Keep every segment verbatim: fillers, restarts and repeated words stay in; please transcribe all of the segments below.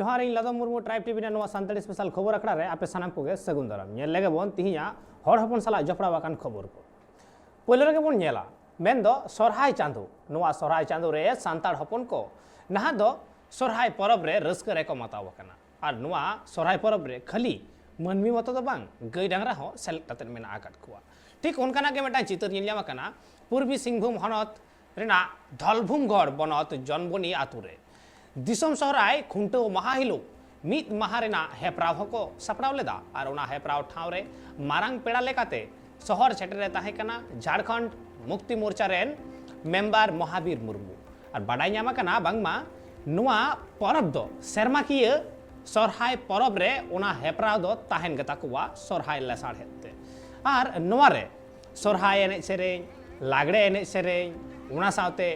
ᱡᱚᱦᱟᱨ, ᱤᱧ ᱞᱟᱫᱚᱢ Murmu, tribe TV ᱨᱮᱱᱟᱜ ᱱᱚᱣᱟ ᱥᱟᱱᱛᱟᱲᱤ ᱥᱯᱮᱥᱟᱞ ᱠᱷᱚᱵᱚᱨ ᱟᱠᱷᱲᱟ ᱨᱮ ᱟᱯᱮ ᱥᱟᱱᱟᱢ ᱠᱚᱜᱮ ᱥᱟᱹᱜᱩᱱ ᱫᱟᱨᱟᱢ᱾ ᱧᱮᱞ ᱞᱮᱜᱮ ᱵᱚᱱ ᱛᱤᱦᱤᱧᱟᱜ ᱦᱚᱲ ᱦᱚᱯᱚᱱ ᱥᱟᱞᱟᱜ ᱡᱚᱯᱲᱟᱣ ᱟᱠᱟᱱ ᱠᱷᱚᱵᱚᱨ ᱠᱚ᱾ ᱯᱳᱭᱞᱳ ᱨᱮᱜᱮ ᱵᱚᱱ ᱧᱮᱞᱟ, ᱢᱮᱱᱫᱚ ᱥᱚᱨᱦᱟᱭ ᱪᱟᱸᱫᱳ᱾ ᱱᱚᱣᱟ ᱥᱚᱨᱦᱟᱭ ᱪᱟᱸᱫᱳ ᱨᱮ ᱥᱟᱱᱛᱟᱲ ᱦᱚᱯᱚᱱ ᱠᱚ ᱱᱟᱦᱟᱜ ᱫᱚ ᱥᱚᱨᱦᱟᱭ ᱯᱚᱨᱚᱵᱽ ᱨᱮ ᱨᱟᱹᱥᱠᱟᱹ ᱨᱮᱠᱚ ᱢᱟᱛᱟᱣ ᱟᱠᱟᱱᱟ᱾ ᱟᱨ ᱱᱚᱣᱟ ᱥᱚᱨᱦᱟᱭ ᱯᱚᱨᱚᱵᱽ ᱨᱮ ᱠᱷᱟᱹᱞᱤ ᱢᱟᱹᱱᱢᱤ ᱢᱚᱛᱚ ᱫᱚ ᱵᱟᱝ, ᱜᱟᱹᱭ ᱰᱟᱝᱨᱟ ᱦᱚᱸ ᱥᱮᱞᱮᱫ ᱠᱟᱛᱮᱫ ᱢᱮᱱᱟᱜ ᱟᱠᱟᱫ ᱠᱚᱣᱟ᱾ ᱴᱷᱤᱠ ᱚᱱᱠᱟᱱᱟᱜ ᱜᱮ ᱢᱤᱫᱴᱟᱝ ᱪᱤᱛᱟᱹᱨ ᱧᱮᱞ ᱧᱟᱢ ᱟᱠᱟᱱᱟ ᱯᱩᱨᱵᱤ ᱥᱤᱝᱵᱷᱩᱢ ᱦᱚᱱᱚᱛ ᱨᱮᱱᱟᱜ ᱫᱷᱚᱞᱵᱷᱩᱢᱜᱚᱲ ᱵᱚᱱᱚᱛ ᱡᱚᱱᱵᱚᱱᱤ ᱟᱛᱳ ᱨᱮ᱾ ᱫᱤᱥᱚᱢ ᱥᱚᱦᱨᱟᱭ ᱠᱷᱩᱱᱴᱟᱹᱣ ᱢᱟᱦᱟ ᱦᱤᱞᱳᱜ ᱢᱤᱫ ᱢᱟᱦᱟ ᱨᱮᱱᱟᱜ ᱦᱮᱯᱨᱟᱣ ᱦᱚᱸᱠᱚ ᱥᱟᱯᱲᱟᱣ ᱞᱮᱫᱟ᱾ ᱟᱨ ᱚᱱᱟ ᱦᱮᱯᱨᱟᱣ ᱴᱷᱟᱶ ᱨᱮ ᱢᱟᱨᱟᱝ ᱯᱮᱲᱟ ᱞᱮᱠᱟᱛᱮ ᱥᱚᱦᱚᱨ ᱥᱮᱴᱮᱨ ᱨᱮ ᱛᱟᱦᱮᱸ ᱠᱟᱱᱟ ᱡᱷᱟᱲᱠᱷᱚᱸᱰ ᱢᱩᱠᱛᱤ ᱢᱳᱨᱪᱟ ᱨᱮᱱ ᱢᱮᱢᱵᱟᱨ ᱢᱚᱦᱟᱵᱤᱨ ᱢᱩᱨᱢᱩ᱾ ᱟᱨ ᱵᱟᱰᱟᱭ ᱧᱟᱢ ᱟᱠᱟᱱᱟ ᱵᱟᱝᱢᱟ ᱱᱚᱣᱟ ᱯᱚᱨᱚᱵᱽ ᱫᱚ ᱥᱮᱨᱢᱟᱠᱤᱭᱟᱹ ᱥᱚᱨᱦᱟᱭ ᱯᱚᱨᱚᱵᱽ ᱨᱮ ᱚᱱᱟ ᱦᱮᱯᱨᱟᱣ ᱫᱚ ᱛᱟᱦᱮᱱ ᱜᱮ ᱛᱟᱠᱚᱣᱟ ᱥᱚᱨᱦᱟᱭ ᱞᱮᱥᱟᱲᱦᱮᱫ ᱛᱮ᱾ ᱟᱨ ᱱᱚᱣᱟ ᱨᱮ ᱥᱚᱨᱦᱟᱭ ᱮᱱᱮᱡ ᱥᱮᱨᱮᱧ, ᱞᱟᱜᱽᱲᱮ ᱮᱱᱮᱡ ᱥᱮᱨᱮᱧ, ᱚᱱᱟ ᱥᱟᱶᱛᱮ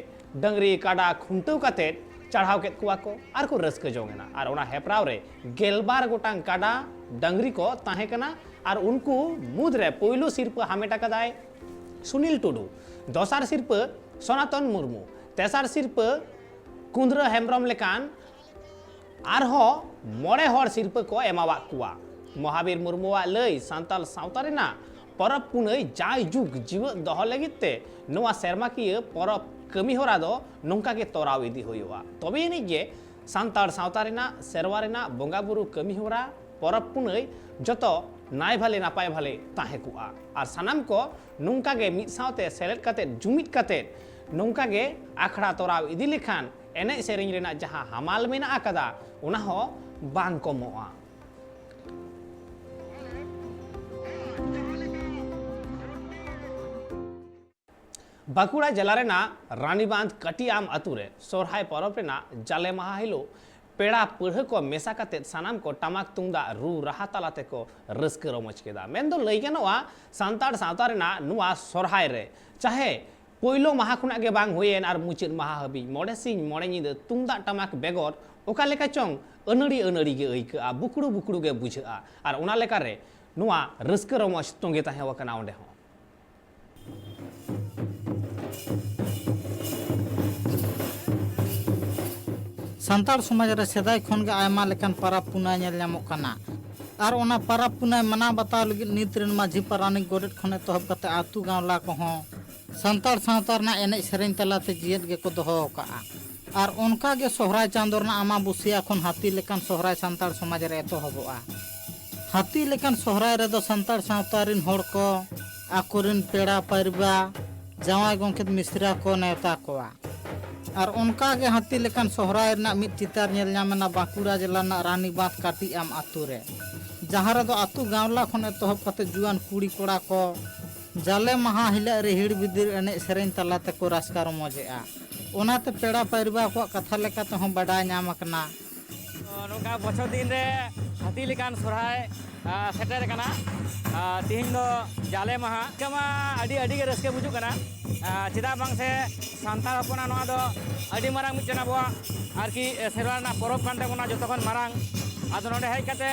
ᱰᱟᱹᱝᱨᱤ ᱠᱟᱰᱟ ᱠᱷᱩᱱᱴᱟᱹᱣ ᱠᱟᱛᱮᱫ ᱪᱟᱲᱦᱟᱣ ᱠᱮᱫ ᱠᱚᱣᱟ ᱠᱚ ᱟᱨ ᱠᱚ ᱨᱟᱹᱥᱠᱟᱹ ᱡᱚᱝ ᱮᱱᱟ᱾ ᱟᱨ ᱚᱱᱟ ᱦᱮᱯᱨᱟᱣ ᱨᱮ ᱜᱮᱞᱵᱟᱨ ᱜᱚᱴᱟᱝ ᱠᱟᱰᱟ ᱰᱟᱹᱝᱨᱤ ᱠᱚ ᱛᱟᱦᱮᱸ ᱠᱟᱱᱟ᱾ ᱟᱨ ᱩᱱᱠᱩ ᱢᱩᱫᱽᱨᱮ ᱯᱳᱭᱞᱳ ᱥᱤᱨᱯᱟᱹ ᱦᱟᱢᱮᱴ ᱟᱠᱟᱫᱟᱭ ᱥᱩᱱᱤᱞ ᱴᱩᱰᱩ, ᱫᱚᱥᱟᱨ ᱥᱤᱨᱯᱟᱹ ᱥᱚᱱᱟᱛᱚᱱ ᱢᱩᱨᱢᱩ, ᱛᱮᱥᱟᱨ ᱥᱤᱨᱯᱟᱹ ᱠᱩᱸᱫᱽᱨᱟᱹ ᱦᱮᱢᱵᱨᱚᱢ ᱞᱮᱠᱟᱱ ᱟᱨᱦᱚᱸ ᱢᱚᱬᱮ ᱦᱚᱲ ᱥᱤᱨᱯᱟᱹ ᱠᱚ ᱮᱢᱟᱣᱟᱫ ᱠᱚᱣᱟ᱾ ᱢᱚᱦᱟᱵᱤᱨ ᱢᱩᱨᱢᱩᱣᱟᱜ ᱞᱟᱹᱭ, ᱥᱟᱱᱛᱟᱲ ᱥᱟᱶᱛᱟ ᱨᱮᱱᱟᱜ ᱯᱚᱨᱚᱵᱽ ᱯᱩᱱᱟᱹᱭ ᱡᱟᱭᱡᱩᱜᱽ ᱡᱤᱣᱮᱫ ᱫᱚᱦᱚ ᱞᱟᱹᱜᱤᱫ ᱛᱮ ᱱᱚᱣᱟ ᱥᱮᱨᱢᱟᱠᱤᱭᱟᱹ ᱯᱚᱨᱚᱵᱽ ᱠᱟᱹᱢᱤ ᱦᱚᱨᱟ ᱫᱚ ᱱᱚᱝᱠᱟ ᱜᱮ ᱛᱚᱨᱟᱣ ᱤᱫᱤ ᱦᱩᱭᱩᱜᱼᱟ᱾ ᱛᱚᱵᱮ ᱟᱹᱱᱤᱡ ᱜᱮ ᱥᱟᱱᱛᱟᱲ ᱥᱟᱶᱛᱟ ᱨᱮᱱᱟᱜ, ᱥᱮᱨᱣᱟ ᱨᱮᱱᱟᱜ ᱵᱚᱸᱜᱟ ᱵᱩᱨᱩ ᱠᱟᱹᱢᱤ ᱦᱚᱨᱟ, ᱯᱚᱨᱚᱵᱽ ᱯᱩᱱᱟᱹᱭ ᱡᱚᱛᱚ ᱱᱟᱭ ᱵᱷᱟᱞᱮ ᱱᱟᱯᱟᱭ ᱵᱷᱟᱞᱮ ᱛᱟᱦᱮᱸ ᱠᱚᱜᱼᱟ᱾ ᱟᱨ ᱥᱟᱱᱟᱢ ᱠᱚ ᱱᱚᱝᱠᱟ ᱜᱮ ᱢᱤᱫ ᱥᱟᱶᱛᱮ ᱥᱮᱞᱮᱫ ᱠᱟᱛᱮᱫ, ᱡᱩᱢᱤᱫ ᱠᱟᱛᱮᱫ ᱱᱚᱝᱠᱟ ᱜᱮ ᱟᱠᱷᱲᱟ ᱛᱚᱨᱟᱣ ᱤᱫᱤ ᱞᱮᱠᱷᱟᱱ ᱮᱱᱮᱡ ᱥᱮᱨᱮᱧ ᱨᱮᱱᱟᱜ ᱡᱟᱦᱟᱸ ᱦᱟᱢᱟᱞ ᱢᱮᱱᱟᱜ ᱟᱠᱟᱫᱟ, ᱚᱱᱟ ᱦᱚᱸ ᱵᱟᱝ ᱠᱚᱢᱚᱜᱼᱟ᱾ ᱵᱟᱸᱠᱩᱲᱟ ᱡᱮᱞᱟ ᱨᱮᱱᱟᱜ ᱨᱟᱱᱤᱵᱟᱸᱫᱷ ᱠᱟᱹᱴᱤᱭᱟᱢ ᱟᱛᱳ ᱨᱮ ᱥᱚᱨᱦᱟᱭ ᱯᱚᱨᱚᱵᱽ ᱨᱮᱱᱟᱜ ᱡᱟᱞᱮ ᱢᱟᱦᱟ ᱦᱤᱞᱳᱜ ᱯᱮᱲᱟ ᱯᱟᱹᱲᱦᱟᱹ ᱠᱚ ᱢᱮᱥᱟ ᱠᱟᱛᱮᱫ ᱥᱟᱱᱟᱢ ᱠᱚ ᱴᱟᱢᱟᱠ ᱛᱩᱢᱫᱟᱜ ᱨᱩ ᱨᱟᱦᱟ ᱛᱟᱞᱟ ᱛᱮᱠᱚ ᱨᱟᱹᱥᱠᱟᱹ ᱨᱚᱢᱚᱡᱽ ᱠᱮᱫᱟ᱾ ᱢᱮᱱᱫᱚ ᱞᱟᱹᱭ ᱜᱟᱱᱚᱜᱼᱟ, ᱥᱟᱱᱛᱟᱲ ᱥᱟᱶᱛᱟ ᱨᱮᱱᱟᱜ ᱱᱚᱣᱟ ᱥᱚᱨᱦᱟᱭ ᱨᱮ ᱪᱟᱦᱮ ᱯᱳᱭᱞᱳ ᱢᱟᱦᱟ ᱠᱷᱚᱱᱟᱜ ᱜᱮ ᱵᱟᱝ ᱦᱩᱭᱮᱱ ᱟᱨ ᱢᱩᱪᱟᱹᱫ ᱢᱟᱦᱟ ᱦᱟᱹᱵᱤᱡ ᱢᱚᱬᱮ ᱥᱤᱧ ᱢᱚᱬᱮ ᱧᱤᱫᱟᱹ ᱛᱩᱢᱫᱟᱜ ᱴᱟᱢᱟᱠ ᱵᱮᱜᱚᱨ ᱚᱠᱟ ᱞᱮᱠᱟ ᱪᱚᱝ ᱟᱹᱱᱟᱹᱲᱤ ᱟᱹᱱᱟᱹᱲᱤ ᱜᱮ ᱟᱹᱭᱠᱟᱹᱜᱼᱟ, ᱵᱩᱠᱲᱩ ᱵᱩᱠᱲᱩ ᱜᱮ ᱵᱩᱡᱷᱟᱹᱜᱼᱟ᱾ ᱟᱨ ᱚᱱᱟ ᱞᱮᱠᱟᱨᱮ ᱱᱚᱣᱟ ᱨᱟᱹᱥᱠᱟᱹ ᱨᱚᱢᱚᱡᱽ ᱛᱚᱸᱜᱮ ᱛᱟᱦᱮᱸ ᱟᱠᱟᱱᱟ ᱚᱸᱰᱮ ᱦᱚᱸ᱾ ᱥᱟᱱᱛᱟᱲ ᱥᱚᱢᱟᱡᱽ ᱨᱮ ᱥᱮᱫᱟᱭ ᱠᱷᱚᱱ ᱜᱮ ᱟᱭᱢᱟ ᱞᱮᱠᱟᱱ ᱯᱟᱨᱟᱵᱽ ᱯᱩᱱᱟᱹᱭ ᱧᱮᱞ ᱧᱟᱢᱚᱜ ᱠᱟᱱᱟ᱾ ᱟᱨ ᱚᱱᱟ ᱯᱟᱨᱟᱵᱽ ᱯᱩᱱᱟᱹᱭ ᱢᱟᱱᱟᱣ ᱵᱟᱛᱟᱣ ᱞᱟᱹᱜᱤᱫ ᱱᱤᱛ ᱨᱮᱱ ᱢᱟᱹᱡᱷᱤ ᱯᱟᱨᱟᱱᱤᱠ ᱜᱚᱰᱮᱛ ᱠᱷᱚᱱ ᱮᱛᱚᱦᱚᱵ ᱠᱟᱛᱮ ᱟᱹᱛᱩ ᱜᱟᱶᱞᱟ ᱠᱚᱦᱚᱸ ᱥᱟᱱᱛᱟᱲ ᱥᱟᱶᱛᱟ ᱨᱮᱱᱟᱜ ᱮᱱᱮᱡ ᱥᱮᱨᱮᱧ ᱛᱟᱞᱟᱛᱮ ᱡᱤᱭᱮᱫ ᱜᱮᱠᱚ ᱫᱚᱦᱚ ᱟᱠᱟᱫᱼᱟ᱾ ᱟᱨ ᱚᱱᱠᱟ ᱜᱮ ᱥᱚᱦᱨᱟᱭ ᱪᱟᱸᱫᱚ ᱨᱮᱱᱟᱜ ᱟᱢᱟᱵᱟᱹᱥᱭᱟᱹ ᱠᱷᱚᱱ ᱦᱟᱹᱛᱤ ᱞᱮᱠᱟᱱ ᱥᱚᱦᱨᱟᱭ ᱥᱟᱱᱛᱟᱲ ᱥᱚᱢᱟᱡᱽ ᱨᱮ ᱮᱛᱚᱦᱚᱵᱚᱜᱼᱟ᱾ ᱦᱟᱹᱛᱤ ᱞᱮᱠᱟᱱ ᱥᱚᱦᱨᱟᱭ ᱨᱮᱫᱚ ᱥᱟᱱᱛᱟᱲ ᱥᱟᱶᱛᱟ ᱨᱮᱱ ᱦᱚᱲ ᱠᱚ ᱟᱠᱚᱨᱮᱱ ᱯᱮᱲᱟ ᱯᱟᱹᱨᱵᱟ, ᱡᱟᱶᱟᱭ ᱜᱚᱢᱠᱮᱛ ᱢᱤᱥᱨᱟ ᱠᱚ ᱱᱮᱣᱛᱟ ᱠᱚᱣᱟ᱾ ᱟᱨ ᱚᱱᱠᱟ ᱜᱮ ᱦᱟᱹᱛᱤ ᱞᱮᱠᱟᱱ ᱥᱚᱦᱨᱟᱭ ᱨᱮᱱᱟᱜ ᱢᱤᱫ ᱪᱤᱛᱟᱹᱨ ᱧᱮᱞ ᱧᱟᱢ ᱮᱱᱟ ᱵᱟᱸᱠᱩᱲᱟ ᱡᱮᱞᱟ ᱨᱮᱱᱟᱜ ᱨᱟᱱᱤᱵᱟᱸᱫᱷ ᱠᱟᱹᱴᱤᱡ ᱟᱢ ᱟᱛᱳ ᱨᱮ, ᱡᱟᱦᱟᱸ ᱨᱮᱫᱚ ᱟᱛᱳ ᱜᱟᱶᱞᱟ ᱠᱷᱚᱱ ᱮᱛᱚᱦᱚᱵ ᱠᱟᱛᱮ ᱡᱩᱣᱟᱹᱱ ᱠᱩᱲᱤ ᱠᱚᱲᱟ ᱠᱚ ᱡᱟᱞᱮ ᱢᱟᱦᱟ ᱦᱤᱞᱳᱜ ᱨᱤᱦᱤᱲ ᱵᱤᱫᱤᱲ ᱮᱱᱮᱡ ᱥᱮᱨᱮᱧ ᱛᱟᱞᱟ ᱛᱮᱠᱚ ᱨᱟᱹᱥᱠᱟᱹ ᱨᱚᱢᱚᱡᱮᱜᱼᱟ᱾ ᱚᱱᱟᱛᱮ ᱯᱮᱲᱟ ᱯᱟᱹᱨᱵᱟ ᱠᱚᱣᱟᱜ ᱠᱟᱛᱷᱟ ᱞᱮᱠᱟ ᱛᱮᱦᱚᱸ ᱵᱟᱰᱟᱭ ᱧᱟᱢ ᱟᱠᱟᱱᱟ᱾ ᱱᱚᱝᱠᱟ ᱵᱚᱪᱷᱚᱨ ᱫᱤᱱ ᱨᱮ ᱦᱟᱹᱛᱤ ᱞᱮᱠᱟᱱ ᱥᱚᱨᱦᱟᱭ, ᱟ, ᱥᱮᱴᱮᱨ ᱟᱠᱟᱱᱟ᱾ ᱟ, ᱛᱤᱦᱤᱧ ᱫᱚ ᱡᱟᱞᱮ ᱢᱟᱦᱟ᱾ ᱪᱤᱠᱟᱹ ᱢᱟ ᱟᱹᱰᱤ, ᱟᱹᱰᱤ ᱜᱮ ᱨᱟᱹᱥᱠᱟᱹ ᱵᱩᱡᱩᱜ ᱠᱟᱱᱟ᱾ ᱟ, ᱪᱮᱫᱟᱜ ᱵᱟᱝ ᱥᱮ ᱥᱟᱱᱛᱟᱲ ᱦᱚᱯᱚᱱᱟᱜ ᱱᱚᱣᱟ ᱫᱚ ᱟᱹᱰᱤ ᱢᱟᱨᱟᱝ ᱢᱤᱫᱴᱮᱱ ᱟᱵᱚᱣᱟᱜ ᱟᱨᱠᱤ ᱥᱮᱨᱣᱟ ᱨᱮᱱᱟᱜ ᱯᱚᱨᱚᱵᱽ ᱠᱟᱱ ᱛᱟᱵᱚᱱᱟ ᱡᱚᱛᱚ ᱠᱷᱚᱱ ᱢᱟᱨᱟᱝ᱾ ᱟᱫᱚ ᱱᱚᱰᱮ ᱦᱮᱡ ᱠᱟᱛᱮ,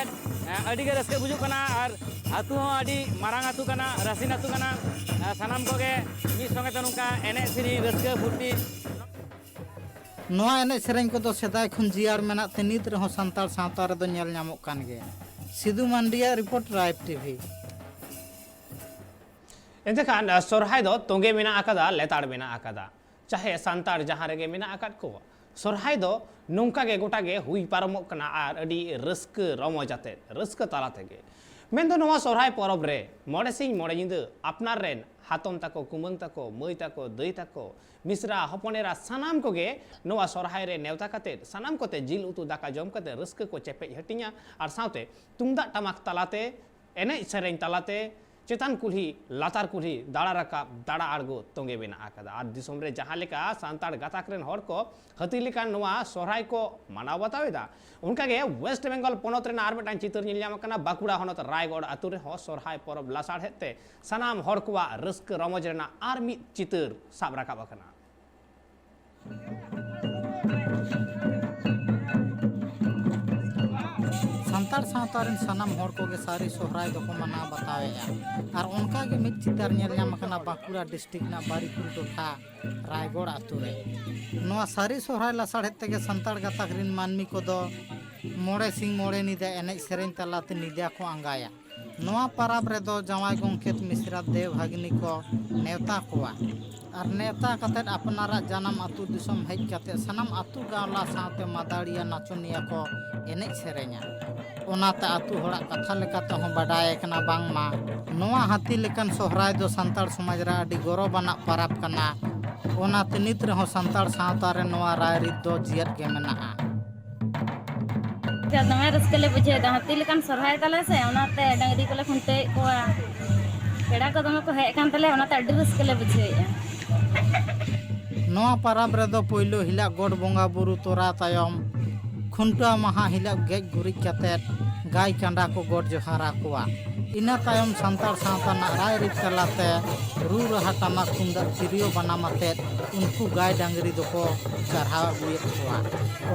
ᱟ, ᱟᱹᱰᱤ ᱜᱮ ᱨᱟᱹᱥᱠᱟᱹ ᱵᱩᱡᱩᱜ ᱠᱟᱱᱟ᱾ ᱟᱨ ᱟᱹᱛᱩ ᱦᱚᱸ ᱟᱹᱰᱤ ᱢᱟᱨᱟᱝ ᱟᱹᱛᱩ ᱠᱟᱱᱟ, ᱨᱟᱹᱥᱤᱱ ᱟᱹᱛᱩ ᱠᱟᱱᱟ᱾ ᱟ, ᱥᱟᱱᱟᱢ ᱠᱚᱜᱮ ᱢᱤᱫ ᱥᱚᱸᱜᱮ ᱛᱮ ᱱᱚᱝᱠᱟ ᱮᱱᱮᱡ ᱥᱮᱨᱮᱧ, ᱨᱟᱹᱥᱠᱟᱹ ᱯᱷᱩᱨᱛᱤ᱾ ᱱᱚᱣᱟ ᱮᱱᱮᱡ ᱥᱮᱨᱮᱧ ᱠᱚᱫᱚ ᱥᱮᱫᱟᱭ ᱠᱷᱚᱱ ᱡᱤᱭᱟᱹᱲ ᱢᱮᱱᱟᱜ ᱛᱮ ᱱᱤᱛ ᱨᱮᱦᱚᱸ ᱥᱟᱱᱛᱟᱲ ᱥᱟᱶᱛᱟ ᱨᱮᱫᱚ ᱧᱮᱞ ᱧᱟᱢᱚᱜ ᱠᱟᱱ ᱜᱮᱭᱟ᱾ ᱥᱤᱫᱩ ᱢᱟᱱᱰᱤᱭᱟᱜ ᱨᱤᱯᱳᱨᱴ, ᱴᱨᱟᱭᱤᱵᱽ ᱴᱤᱵᱷᱤ᱾ ᱮᱱᱛᱮᱠᱷᱟᱱ ᱥᱚᱨᱦᱟᱭ ᱫᱚ ᱛᱚᱸᱜᱮ ᱢᱮᱱᱟᱜ ᱟᱠᱟᱫᱟ, ᱞᱮᱛᱟᱲ ᱢᱮᱱᱟᱜ ᱟᱠᱟᱫᱟ᱾ ᱪᱟᱦᱮ ᱥᱟᱱᱛᱟᱲ ᱡᱟᱦᱟᱸ ᱨᱮᱜᱮ ᱢᱮᱱᱟᱜ ᱟᱠᱟᱫ ᱠᱚ, ᱥᱚᱨᱦᱟᱭ ᱫᱚ ᱱᱚᱝᱠᱟ ᱜᱮ ᱜᱚᱴᱟ ᱜᱮ ᱦᱩᱭ ᱯᱟᱨᱚᱢᱚᱜ ᱠᱟᱱᱟ ᱟᱨ ᱟᱹᱰᱤ ᱨᱟᱹᱥᱠᱟᱹ ᱨᱚᱢᱚᱡᱽ ᱟᱛᱮᱫ, ᱨᱟᱹᱥᱠᱟᱹ ᱛᱟᱞᱟ ᱛᱮᱜᱮ᱾ ᱢᱮᱱᱫᱚ ᱱᱚᱣᱟ ᱥᱚᱨᱦᱟᱭ ᱯᱚᱨᱚᱵᱽ ᱨᱮ ᱢᱚᱬᱮ ᱥᱤᱧ ᱢᱚᱬᱮ ᱧᱤᱫᱟᱹ ᱟᱯᱱᱟᱨ ᱨᱮᱱ ᱦᱟᱛᱚᱢ ᱛᱟᱠᱚ, ᱠᱩᱢᱟᱹᱝ ᱛᱟᱠᱚ, ᱢᱟᱹᱭ ᱛᱟᱠᱚ, ᱫᱟᱹᱭ ᱛᱟᱠᱚ, ᱢᱤᱥᱨᱟ, ᱦᱚᱯᱚᱱ ᱮᱨᱟ, ᱥᱟᱱᱟᱢ ᱠᱚᱜᱮ ᱱᱚᱣᱟ ᱥᱚᱨᱦᱟᱭ ᱨᱮ ᱱᱮᱣᱛᱟ ᱠᱟᱛᱮᱫ ᱥᱟᱱᱟᱢ ᱠᱚᱛᱮ ᱡᱤᱞ ᱩᱛᱩ ᱫᱟᱠᱟ ᱡᱚᱢ ᱠᱟᱛᱮᱫ ᱨᱟᱹᱥᱠᱟᱹ ᱠᱚ ᱪᱮᱯᱮᱡ ᱦᱟᱹᱴᱤᱧᱟ ᱟᱨ ᱥᱟᱶᱛᱮ ᱛᱩᱢᱫᱟᱜ ᱴᱟᱢᱟᱠ ᱛᱟᱞᱟᱛᱮ, ᱮᱱᱮᱡ ᱥᱮᱨᱮᱧ ᱛᱟᱞᱟᱛᱮ ᱪᱮᱛᱟᱱ ᱠᱩᱞᱦᱤ, ᱞᱟᱛᱟᱨ ᱠᱩᱞᱦᱤ, ᱫᱟᱬᱟ ᱨᱟᱠᱟᱵ, ᱫᱟᱬᱟ ᱟᱬᱜᱚ ᱛᱚᱸᱜᱮ ᱢᱮᱱᱟᱜ ᱟᱠᱟᱫᱟ᱾ ᱟᱨ ᱫᱤᱥᱚᱢ ᱨᱮ ᱡᱟᱦᱟᱸ ᱞᱮᱠᱟ ᱥᱟᱱᱛᱟᱲ ᱜᱟᱛᱟᱠ ᱨᱮᱱ ᱦᱚᱲ ᱠᱚ ᱦᱟᱹᱛᱤ ᱞᱮᱠᱟᱱ ᱱᱚᱣᱟ ᱥᱚᱨᱦᱟᱭ ᱠᱚ ᱢᱟᱱᱟᱣ ᱵᱟᱛᱟᱣ ᱮᱫᱟ, ᱚᱱᱠᱟᱜᱮ ᱳᱭᱮᱥᱴ ᱵᱮᱝᱜᱚᱞ ᱯᱚᱱᱚᱛ ᱨᱮᱱᱟᱜ ᱟᱨ ᱢᱤᱫᱴᱟᱝ ᱪᱤᱛᱟᱹᱨ ᱧᱮᱞ ᱧᱟᱢ ᱟᱠᱟᱱᱟ᱾ ᱵᱟᱸᱠᱩᱲᱟ ᱦᱚᱱᱚᱛ ᱨᱟᱭᱜᱚᱲ ᱟᱹᱛᱩ ᱨᱮᱦᱚᱸ ᱥᱚᱨᱦᱟᱭ ᱯᱚᱨᱚᱵᱽ ᱞᱟᱥᱟᱲᱦᱮᱫ ᱛᱮ ᱥᱟᱱᱟᱢ ᱦᱚᱲ ᱠᱚᱣᱟᱜ ᱨᱟᱹᱥᱠᱟᱹ ᱨᱚᱢᱚᱡᱽ ᱨᱮᱱᱟᱜ ᱟᱨ ᱢᱤᱫ ᱪᱤᱛᱟᱹᱨ ᱥᱟᱵ ᱨᱟᱠᱟᱵ ᱟᱠᱟᱱᱟ᱾ ᱥᱟᱱᱛᱟᱲ ᱥᱟᱶᱛᱟ ᱨᱮᱱ ᱥᱟᱱᱟᱢ ᱦᱚᱲ ᱠᱚᱜᱮ ᱥᱟᱹᱨᱤ ᱥᱚᱦᱨᱟᱭ ᱫᱚᱠᱚ ᱢᱟᱱᱟᱣ ᱵᱟᱛᱟᱣᱮᱫᱼᱟ᱾ ᱟᱨ ᱚᱱᱠᱟ ᱜᱮ ᱢᱤᱫ ᱪᱤᱛᱟᱹᱨ ᱧᱮᱞ ᱧᱟᱢ ᱟᱠᱟᱱᱟ ᱵᱟᱸᱠᱩᱲᱟ ᱰᱤᱥᱴᱨᱤᱠᱴ ᱨᱮᱱᱟᱜ ᱵᱟᱨᱤᱠᱩᱞ ᱴᱚᱴᱷᱟ ᱨᱟᱭᱜᱚᱲ ᱟᱛᱳ ᱨᱮ᱾ ᱱᱚᱣᱟ ᱥᱟᱹᱨᱤ ᱥᱚᱦᱨᱟᱭ ᱞᱟᱥᱟᱲᱦᱮᱫ ᱛᱮᱜᱮ ᱥᱟᱱᱛᱟᱲ ᱜᱟᱛᱟᱠ ᱨᱮᱱ ᱢᱟᱹᱱᱢᱤ ᱠᱚᱫᱚ ᱢᱚᱬᱮ ᱥᱤᱧ ᱢᱚᱬᱮ ᱧᱤᱫᱟᱹ ᱮᱱᱮᱡ ᱥᱮᱨᱮᱧ ᱛᱟᱞᱟᱛᱮ ᱧᱤᱫᱟᱹ ᱠᱚ ᱟᱸᱜᱟᱭᱟ᱾ ᱱᱚᱣᱟ ᱯᱟᱨᱟᱵᱽ ᱨᱮᱫᱚ ᱡᱟᱶᱟᱭ ᱜᱚᱢᱠᱮᱛ ᱢᱤᱥᱨᱟ ᱫᱮᱣ ᱵᱷᱟᱜᱽᱱᱤ ᱠᱚ ᱱᱮᱣᱛᱟ ᱠᱚᱣᱟ᱾ ᱟᱨ ᱱᱮᱣᱛᱟ ᱠᱟᱛᱮᱫ ᱟᱯᱱᱟᱨᱟᱜ ᱡᱟᱱᱟᱢ ᱟᱹᱛᱩ ᱫᱤᱥᱚᱢ ᱦᱮᱡ ᱠᱟᱛᱮᱫ ᱥᱟᱱᱟᱢ ᱟᱹᱛᱩ ᱜᱟᱶᱞᱟ ᱥᱟᱶᱛᱮ ᱢᱟᱫᱟᱲᱤᱭᱟ ᱱᱟᱪᱚᱱᱤᱭᱟᱹ ᱠᱚ ᱮᱱᱮᱡ ᱥᱮᱨᱮᱧᱟ᱾ ᱚᱱᱟᱛᱮ ᱟᱹᱛᱩ ᱦᱚᱲᱟᱜ ᱠᱟᱛᱷᱟ ᱞᱮᱠᱟᱛᱮ ᱦᱚᱸ ᱵᱟᱰᱟᱭ ᱟᱠᱟᱱᱟ ᱵᱟᱝᱢᱟ ᱱᱚᱣᱟ ᱦᱟᱹᱛᱤ ᱞᱮᱠᱟᱱ ᱥᱚᱦᱨᱟᱭ ᱫᱚ ᱥᱟᱱᱛᱟᱲ ᱥᱚᱢᱟᱡᱽ ᱨᱮ ᱟᱹᱰᱤ ᱜᱚᱨᱚᱵᱟᱱᱟᱜ ᱯᱟᱨᱟᱵᱽ ᱠᱟᱱᱟ᱾ ᱚᱱᱟᱛᱮ ᱱᱤᱛ ᱨᱮᱦᱚᱸ ᱥᱟᱱᱛᱟᱲ ᱥᱟᱶᱛᱟ ᱨᱮ ᱱᱚᱣᱟ ᱨᱟᱭᱨᱤᱛ ᱫᱚ ᱡᱤᱭᱟᱹᱫ ᱜᱮ ᱢᱮᱱᱟᱜᱼᱟ᱾ ᱫᱚᱢᱮ ᱨᱟᱹᱥᱠᱟᱹ ᱞᱮ ᱵᱩᱡᱷᱟᱹᱣᱮᱫᱟ, ᱦᱟᱹᱛᱤ ᱞᱮᱠᱟᱱ ᱥᱚᱦᱨᱟᱭ ᱛᱟᱞᱮ ᱥᱮ, ᱚᱱᱟᱛᱮ ᱰᱟᱹᱝᱨᱤ ᱠᱚᱞᱮ ᱠᱷᱩᱱᱴᱟᱹᱣᱮᱫ ᱠᱚᱣᱟ᱾ ᱯᱮᱲᱟ ᱠᱚ ᱫᱚᱢᱮ ᱠᱚ ᱦᱮᱡ ᱟᱠᱟᱱ ᱛᱟᱞᱮᱭᱟ, ᱚᱱᱟᱛᱮ ᱟᱹᱰᱤ ᱨᱟᱹᱥᱠᱟᱹ ᱞᱮ ᱵᱩᱡᱷᱟᱹᱣᱮᱫᱼᱟ᱾ ᱱᱚᱣᱟ ᱯᱟᱨᱟᱵᱽ ᱨᱮᱫᱚ ᱯᱳᱭᱞᱳ ᱦᱤᱞᱳᱜ ᱜᱚᱰ ᱵᱚᱸᱜᱟ ᱵᱩᱨᱩ ᱛᱚᱨᱟ ᱛᱟᱭᱚᱢ ᱠᱷᱩᱱᱴᱟᱹᱣ ᱢᱟᱦᱟ ᱦᱤᱞᱳᱜ ᱜᱮᱡ ᱜᱩᱨᱤᱡ ᱠᱟᱛᱮᱫ ᱜᱟᱭ ᱠᱟᱸᱰᱟ ᱠᱚ ᱜᱚᱰ ᱡᱚᱦᱟᱨ ᱟᱠᱚᱣᱟ᱾ ᱤᱱᱟᱹ ᱛᱟᱭᱚᱢ ᱥᱟᱱᱛᱟᱲ ᱥᱟᱶᱛᱟ ᱨᱮᱱᱟᱜ ᱨᱟᱭᱨᱤᱛ ᱛᱟᱞᱟᱛᱮ ᱨᱩ ᱨᱟᱦᱟ, ᱴᱟᱢᱟᱠ ᱛᱩᱢᱫᱟᱜ ᱛᱤᱨᱭᱳ ᱵᱟᱱᱟᱢ ᱟᱛᱮᱫ ᱩᱱᱠᱩ ᱜᱟᱭ ᱰᱟᱝᱨᱤ ᱫᱚᱠᱚ ᱪᱟᱨᱦᱟᱣ ᱟᱹᱜᱩᱭᱮᱫ ᱠᱚᱣᱟ᱾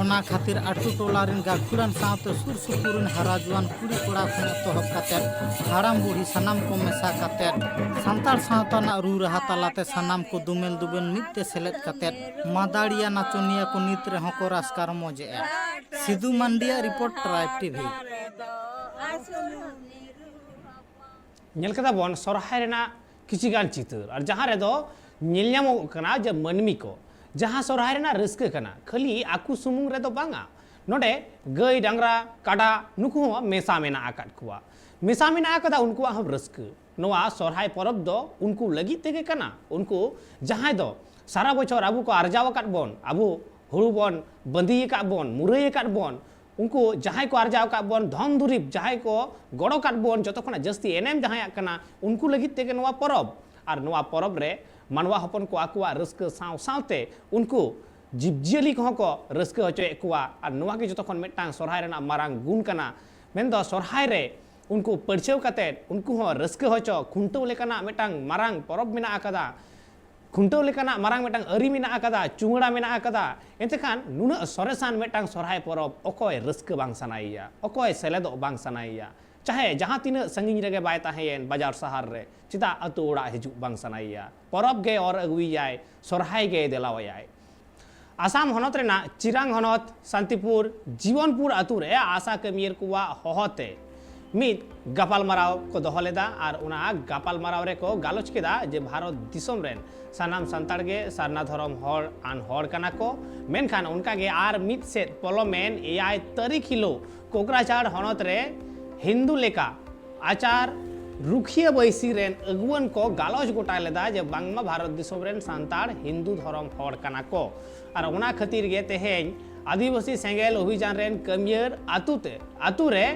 ᱚᱱᱟ ᱠᱷᱟᱹᱛᱤᱨ ᱟᱹᱛᱩ ᱴᱚᱞᱟ ᱨᱮᱱ ᱜᱟᱹᱠᱷᱩᱲᱟᱱ ᱥᱟᱶᱛᱮ ᱥᱩᱨ ᱥᱩᱯᱩᱨ ᱨᱮᱱ ᱦᱟᱨᱟ ᱡᱩᱣᱟᱱ ᱠᱩᱲᱤ ᱠᱚᱲᱟ ᱠᱷᱚᱱ ᱮᱛᱚᱦᱚᱵ ᱠᱟᱛᱮᱫ ᱦᱟᱲᱟᱢ ᱵᱩᱲᱦᱤ ᱥᱟᱱᱟᱢ ᱠᱚ ᱢᱮᱥᱟ ᱠᱟᱛᱮᱫ ᱥᱟᱱᱛᱟᱲ ᱥᱟᱶᱛᱟ ᱨᱮᱱᱟᱜ ᱨᱩ ᱨᱟᱦᱟ ᱛᱟᱞᱟᱛᱮ ᱥᱟᱱᱟᱢ ᱠᱚ ᱫᱩᱢᱮᱞ ᱫᱩᱵᱮᱞ ᱢᱤᱫ ᱛᱮ ᱥᱮᱞᱮᱫ ᱠᱟᱛᱮᱫ ᱢᱟᱫᱟᱲᱤᱭᱟ ᱱᱟᱪᱚᱱᱤᱭᱟᱹ ᱠᱚ ᱱᱤᱛ ᱨᱮᱦᱚᱸ ᱠᱚ ᱨᱟᱹᱥᱠᱟᱹ ᱨᱚᱢᱚᱡᱮᱜᱼᱟ᱾ ᱥᱤᱫᱩ ᱢᱟᱱᱰᱤᱭᱟᱜ ᱨᱤᱯᱳᱨᱴ, ᱴᱨᱟᱭᱤᱵᱽ ᱴᱤᱵᱷᱤ᱾ ᱧᱮᱞ ᱠᱮᱫᱟ ᱵᱚᱱ ᱥᱚᱨᱦᱟᱭ ᱨᱮᱱᱟᱜ ᱠᱤᱪᱷᱤ ᱜᱟᱱ ᱪᱤᱛᱟᱹᱨ, ᱟᱨ ᱡᱟᱦᱟᱸ ᱨᱮᱫᱚ ᱧᱮᱞ ᱧᱟᱢᱚᱜ ᱠᱟᱱᱟ ᱡᱮ ᱢᱟᱹᱱᱢᱤ ᱠᱚ ᱡᱟᱦᱟᱸ ᱥᱚᱨᱦᱟᱭ ᱨᱮᱱᱟᱜ ᱨᱟᱹᱥᱠᱟᱹ ᱠᱟᱱᱟ, ᱠᱷᱟᱹᱞᱤ ᱟᱠᱚ ᱥᱩᱢᱩᱝ ᱨᱮᱫᱚ ᱵᱟᱝᱟ, ᱱᱚᱰᱮ ᱜᱟᱹᱭ ᱰᱟᱝᱨᱟ ᱠᱟᱰᱟ ᱱᱩᱠᱩ ᱦᱚᱸ ᱢᱮᱥᱟ ᱢᱮᱱᱟᱜ ᱟᱠᱟᱫ ᱠᱚᱣᱟ᱾ ᱢᱮᱥᱟ ᱢᱮᱱᱟᱜ ᱟᱠᱟᱫᱟ ᱩᱱᱠᱩᱣᱟᱜ ᱦᱚᱸ ᱨᱟᱹᱥᱠᱟᱹ᱾ ᱱᱚᱣᱟ ᱥᱚᱨᱦᱟᱭ ᱯᱚᱨᱚᱵᱽ ᱫᱚ ᱩᱱᱠᱩ ᱞᱟᱹᱜᱤᱫ ᱛᱮᱜᱮ ᱠᱟᱱᱟ᱾ ᱩᱱᱠᱩ ᱡᱟᱦᱟᱸᱭ ᱫᱚ ᱥᱟᱨᱟ ᱵᱚᱪᱷᱚᱨ ᱟᱵᱚ ᱠᱚ ᱟᱨᱡᱟᱣ ᱟᱠᱟᱫ ᱵᱚᱱ, ᱟᱵᱚ ᱦᱩᱲᱩ ᱵᱚᱱ ᱵᱟᱸᱫᱤ ᱟᱠᱟᱫ ᱵᱚᱱ, ᱢᱩᱨᱟᱹᱭ ᱟᱠᱟᱫ ᱵᱚᱱ, ᱩᱱᱠᱩ ᱡᱟᱦᱟᱸᱭ ᱠᱚ ᱟᱨᱡᱟᱣ ᱟᱠᱟᱫ ᱵᱚᱱ ᱫᱷᱚᱱ ᱫᱩᱨᱤᱵᱽ, ᱡᱟᱦᱟᱸᱭ ᱠᱚ ᱜᱚᱲᱚ ᱠᱟᱫ ᱵᱚᱱ, ᱡᱚᱛᱚ ᱠᱷᱚᱱᱟᱜ ᱡᱟᱹᱥᱛᱤ ᱮᱱᱮᱢ ᱡᱟᱦᱟᱸᱭᱟᱜ ᱠᱟᱱᱟ, ᱩᱱᱠᱩ ᱞᱟᱹᱜᱤᱫ ᱛᱮᱜᱮ ᱱᱚᱣᱟ ᱯᱚᱨᱚᱵᱽ᱾ ᱟᱨ ᱱᱚᱣᱟ ᱯᱚᱨᱚᱵᱽ ᱨᱮ ᱢᱟᱱᱣᱟ ᱦᱚᱯᱚᱱ ᱠᱚ ᱟᱠᱚᱣᱟᱜ ᱨᱟᱹᱥᱠᱟᱹ ᱥᱟᱶ ᱥᱟᱶᱛᱮ ᱩᱱᱠᱩ ᱡᱤᱵᱽᱡᱤᱭᱟᱹᱞᱤ ᱠᱚᱦᱚᱸ ᱠᱚ ᱨᱟᱹᱥᱠᱟᱹ ᱦᱚᱪᱚᱭᱮᱫ ᱠᱚᱣᱟ᱾ ᱟᱨ ᱱᱚᱣᱟ ᱜᱮ ᱡᱚᱛᱚ ᱠᱷᱚᱱ ᱢᱤᱫᱴᱟᱝ ᱥᱚᱨᱦᱟᱭ ᱨᱮᱱᱟᱜ ᱢᱟᱨᱟᱝ ᱜᱩᱱ ᱠᱟᱱᱟ᱾ ᱢᱮᱱᱫᱚ ᱥᱚᱨᱦᱟᱭ ᱨᱮ ᱩᱱᱠᱩ ᱯᱟᱹᱲᱪᱷᱟᱹᱣ ᱠᱟᱛᱮᱫ ᱩᱱᱠᱩ ᱦᱚᱸ ᱨᱟᱹᱥᱠᱟᱹ ᱦᱚᱪᱚ, ᱠᱷᱩᱱᱴᱟᱹᱣ ᱞᱮᱠᱟᱱᱟᱜ ᱢᱤᱫᱴᱟᱝ ᱢᱟᱨᱟᱝ ᱯᱚᱨᱚᱵᱽ ᱢᱮᱱᱟᱜ ᱟᱠᱟᱫᱟ᱾ ᱠᱷᱩᱱᱴᱟᱹᱣ ᱞᱮᱠᱟᱱᱟᱜ ᱢᱟᱨᱟᱝ ᱢᱤᱫᱴᱟᱝ ᱟᱹᱨᱤ ᱢᱮᱱᱟᱜ ᱟᱠᱟᱫᱟ, ᱪᱩᱢᱟᱹᱲᱟ ᱢᱮᱱᱟᱜ ᱟᱠᱟᱫᱟ, ᱮᱱᱛᱮ ᱠᱷᱟᱱ ᱱᱩᱱᱟᱹᱜ ᱥᱚᱨᱮᱥᱟᱱ ᱢᱤᱫᱴᱟᱝ ᱥᱚᱨᱦᱟᱭ ᱯᱚᱨᱚᱵᱽ ᱚᱠᱚᱭ ᱨᱟᱹᱥᱠᱟᱹ ᱵᱟᱝ ᱥᱟᱱᱟᱭᱮᱭᱟ, ᱚᱠᱚᱭ ᱥᱮᱞᱮᱫᱚᱜ ᱵᱟᱝ ᱥᱟᱱᱟᱭᱮᱭᱟ? ᱪᱟᱦᱮ ᱡᱟᱦᱟᱸ ᱛᱤᱱᱟᱹᱜ ᱥᱟᱺᱜᱤᱧ ᱨᱮᱜᱮ ᱵᱟᱭ ᱛᱟᱦᱮᱸᱭᱮᱱ, ᱵᱟᱡᱟᱨ ᱥᱟᱦᱟᱨ ᱨᱮ, ᱪᱮᱫᱟᱜ ᱟᱹᱛᱩ ᱚᱲᱟᱜ ᱦᱤᱡᱩᱜ ᱵᱟᱝ ᱥᱟᱱᱟᱭᱮᱭᱟ? ᱯᱚᱨᱚᱵᱽ ᱜᱮᱭ ᱚᱨ ᱟᱹᱜᱩᱭᱮᱭᱟᱭ, ᱥᱚᱨᱦᱟᱭ ᱜᱮᱭ ᱫᱮᱞᱟᱣᱟᱭᱟᱭ᱾ ᱟᱥᱟᱢ ᱦᱚᱱᱚᱛ ᱨᱮᱱᱟᱜ ᱪᱤᱨᱟᱝ ᱦᱚᱱᱚᱛ ᱥᱟᱱᱛᱤᱯᱩᱨ ᱡᱤᱵᱚᱱᱯᱩᱨ ᱟᱹᱛᱩ ᱨᱮ ᱟᱥᱟ ᱠᱟᱹᱢᱤᱭᱟᱹ ᱠᱚᱣᱟᱜ ᱦᱚᱦᱚᱛᱮ ᱢᱤᱫ ᱜᱟᱯᱟᱞᱢᱟᱨᱟᱣ ᱠᱚ ᱫᱚᱦᱚ ᱞᱮᱫᱟ ᱟᱨ ᱚᱱᱟ ᱜᱟᱯᱟᱞᱢᱟᱨᱟᱣ ᱨᱮᱠᱚ ᱜᱟᱞᱚᱪ ᱠᱮᱫᱟ ᱡᱮ ᱵᱷᱟᱨᱚᱛ ᱫᱤᱥᱚᱢ ᱨᱮᱱ ᱥᱟᱱᱟᱢ ᱥᱟᱱᱛᱟᱲ ᱜᱮ ᱥᱟᱨᱱᱟ ᱫᱷᱚᱨᱚᱢ ᱦᱚᱲ ᱟᱱ ᱦᱚᱲ ᱠᱟᱱᱟ ᱠᱚ, ᱢᱮᱱᱠᱷᱟᱱ ᱚᱱᱠᱟᱜᱮ ᱟᱨ ᱢᱤᱫ ᱥᱮᱫ ᱯᱚᱞᱚᱢᱮᱱ ᱮᱭᱟᱭ ᱛᱟᱹᱨᱤᱠᱷ ᱦᱤᱞᱳᱜ ᱠᱳᱠᱨᱟᱡᱷᱟᱲ ᱦᱚᱱᱚᱛ ᱨᱮ ᱦᱤᱱᱫᱩ ᱞᱮᱠᱟ ᱟᱪᱟᱨ ᱨᱩᱠᱷᱤᱭᱟᱹ ᱵᱟᱹᱭᱥᱤ ᱨᱮᱱ ᱟᱹᱜᱩᱣᱟᱹᱱ ᱠᱚ ᱜᱟᱞᱚᱪ ᱜᱚᱴᱟ ᱞᱮᱫᱟ ᱡᱮ ᱵᱟᱝᱢᱟ ᱵᱷᱟᱨᱚᱛ ᱫᱤᱥᱚᱢ ᱨᱮᱱ ᱥᱟᱱᱛᱟᱲ ᱦᱤᱱᱫᱩ ᱫᱷᱚᱨᱚᱢ ᱦᱚᱲ ᱠᱟᱱᱟ ᱠᱚ ᱟᱨ ᱚᱱᱟ ᱠᱷᱟᱹᱛᱤᱨ ᱜᱮ ᱛᱮᱦᱮᱧ ᱟᱹᱫᱤᱵᱟᱹᱥᱤ ᱥᱮᱸᱜᱮᱞ ᱚᱵᱷᱤᱡᱟᱱ ᱨᱮᱱ ᱠᱟᱹᱢᱤᱭᱟᱹ ᱟᱹᱛᱩ ᱛᱮ, ᱟᱹᱛᱩ ᱨᱮ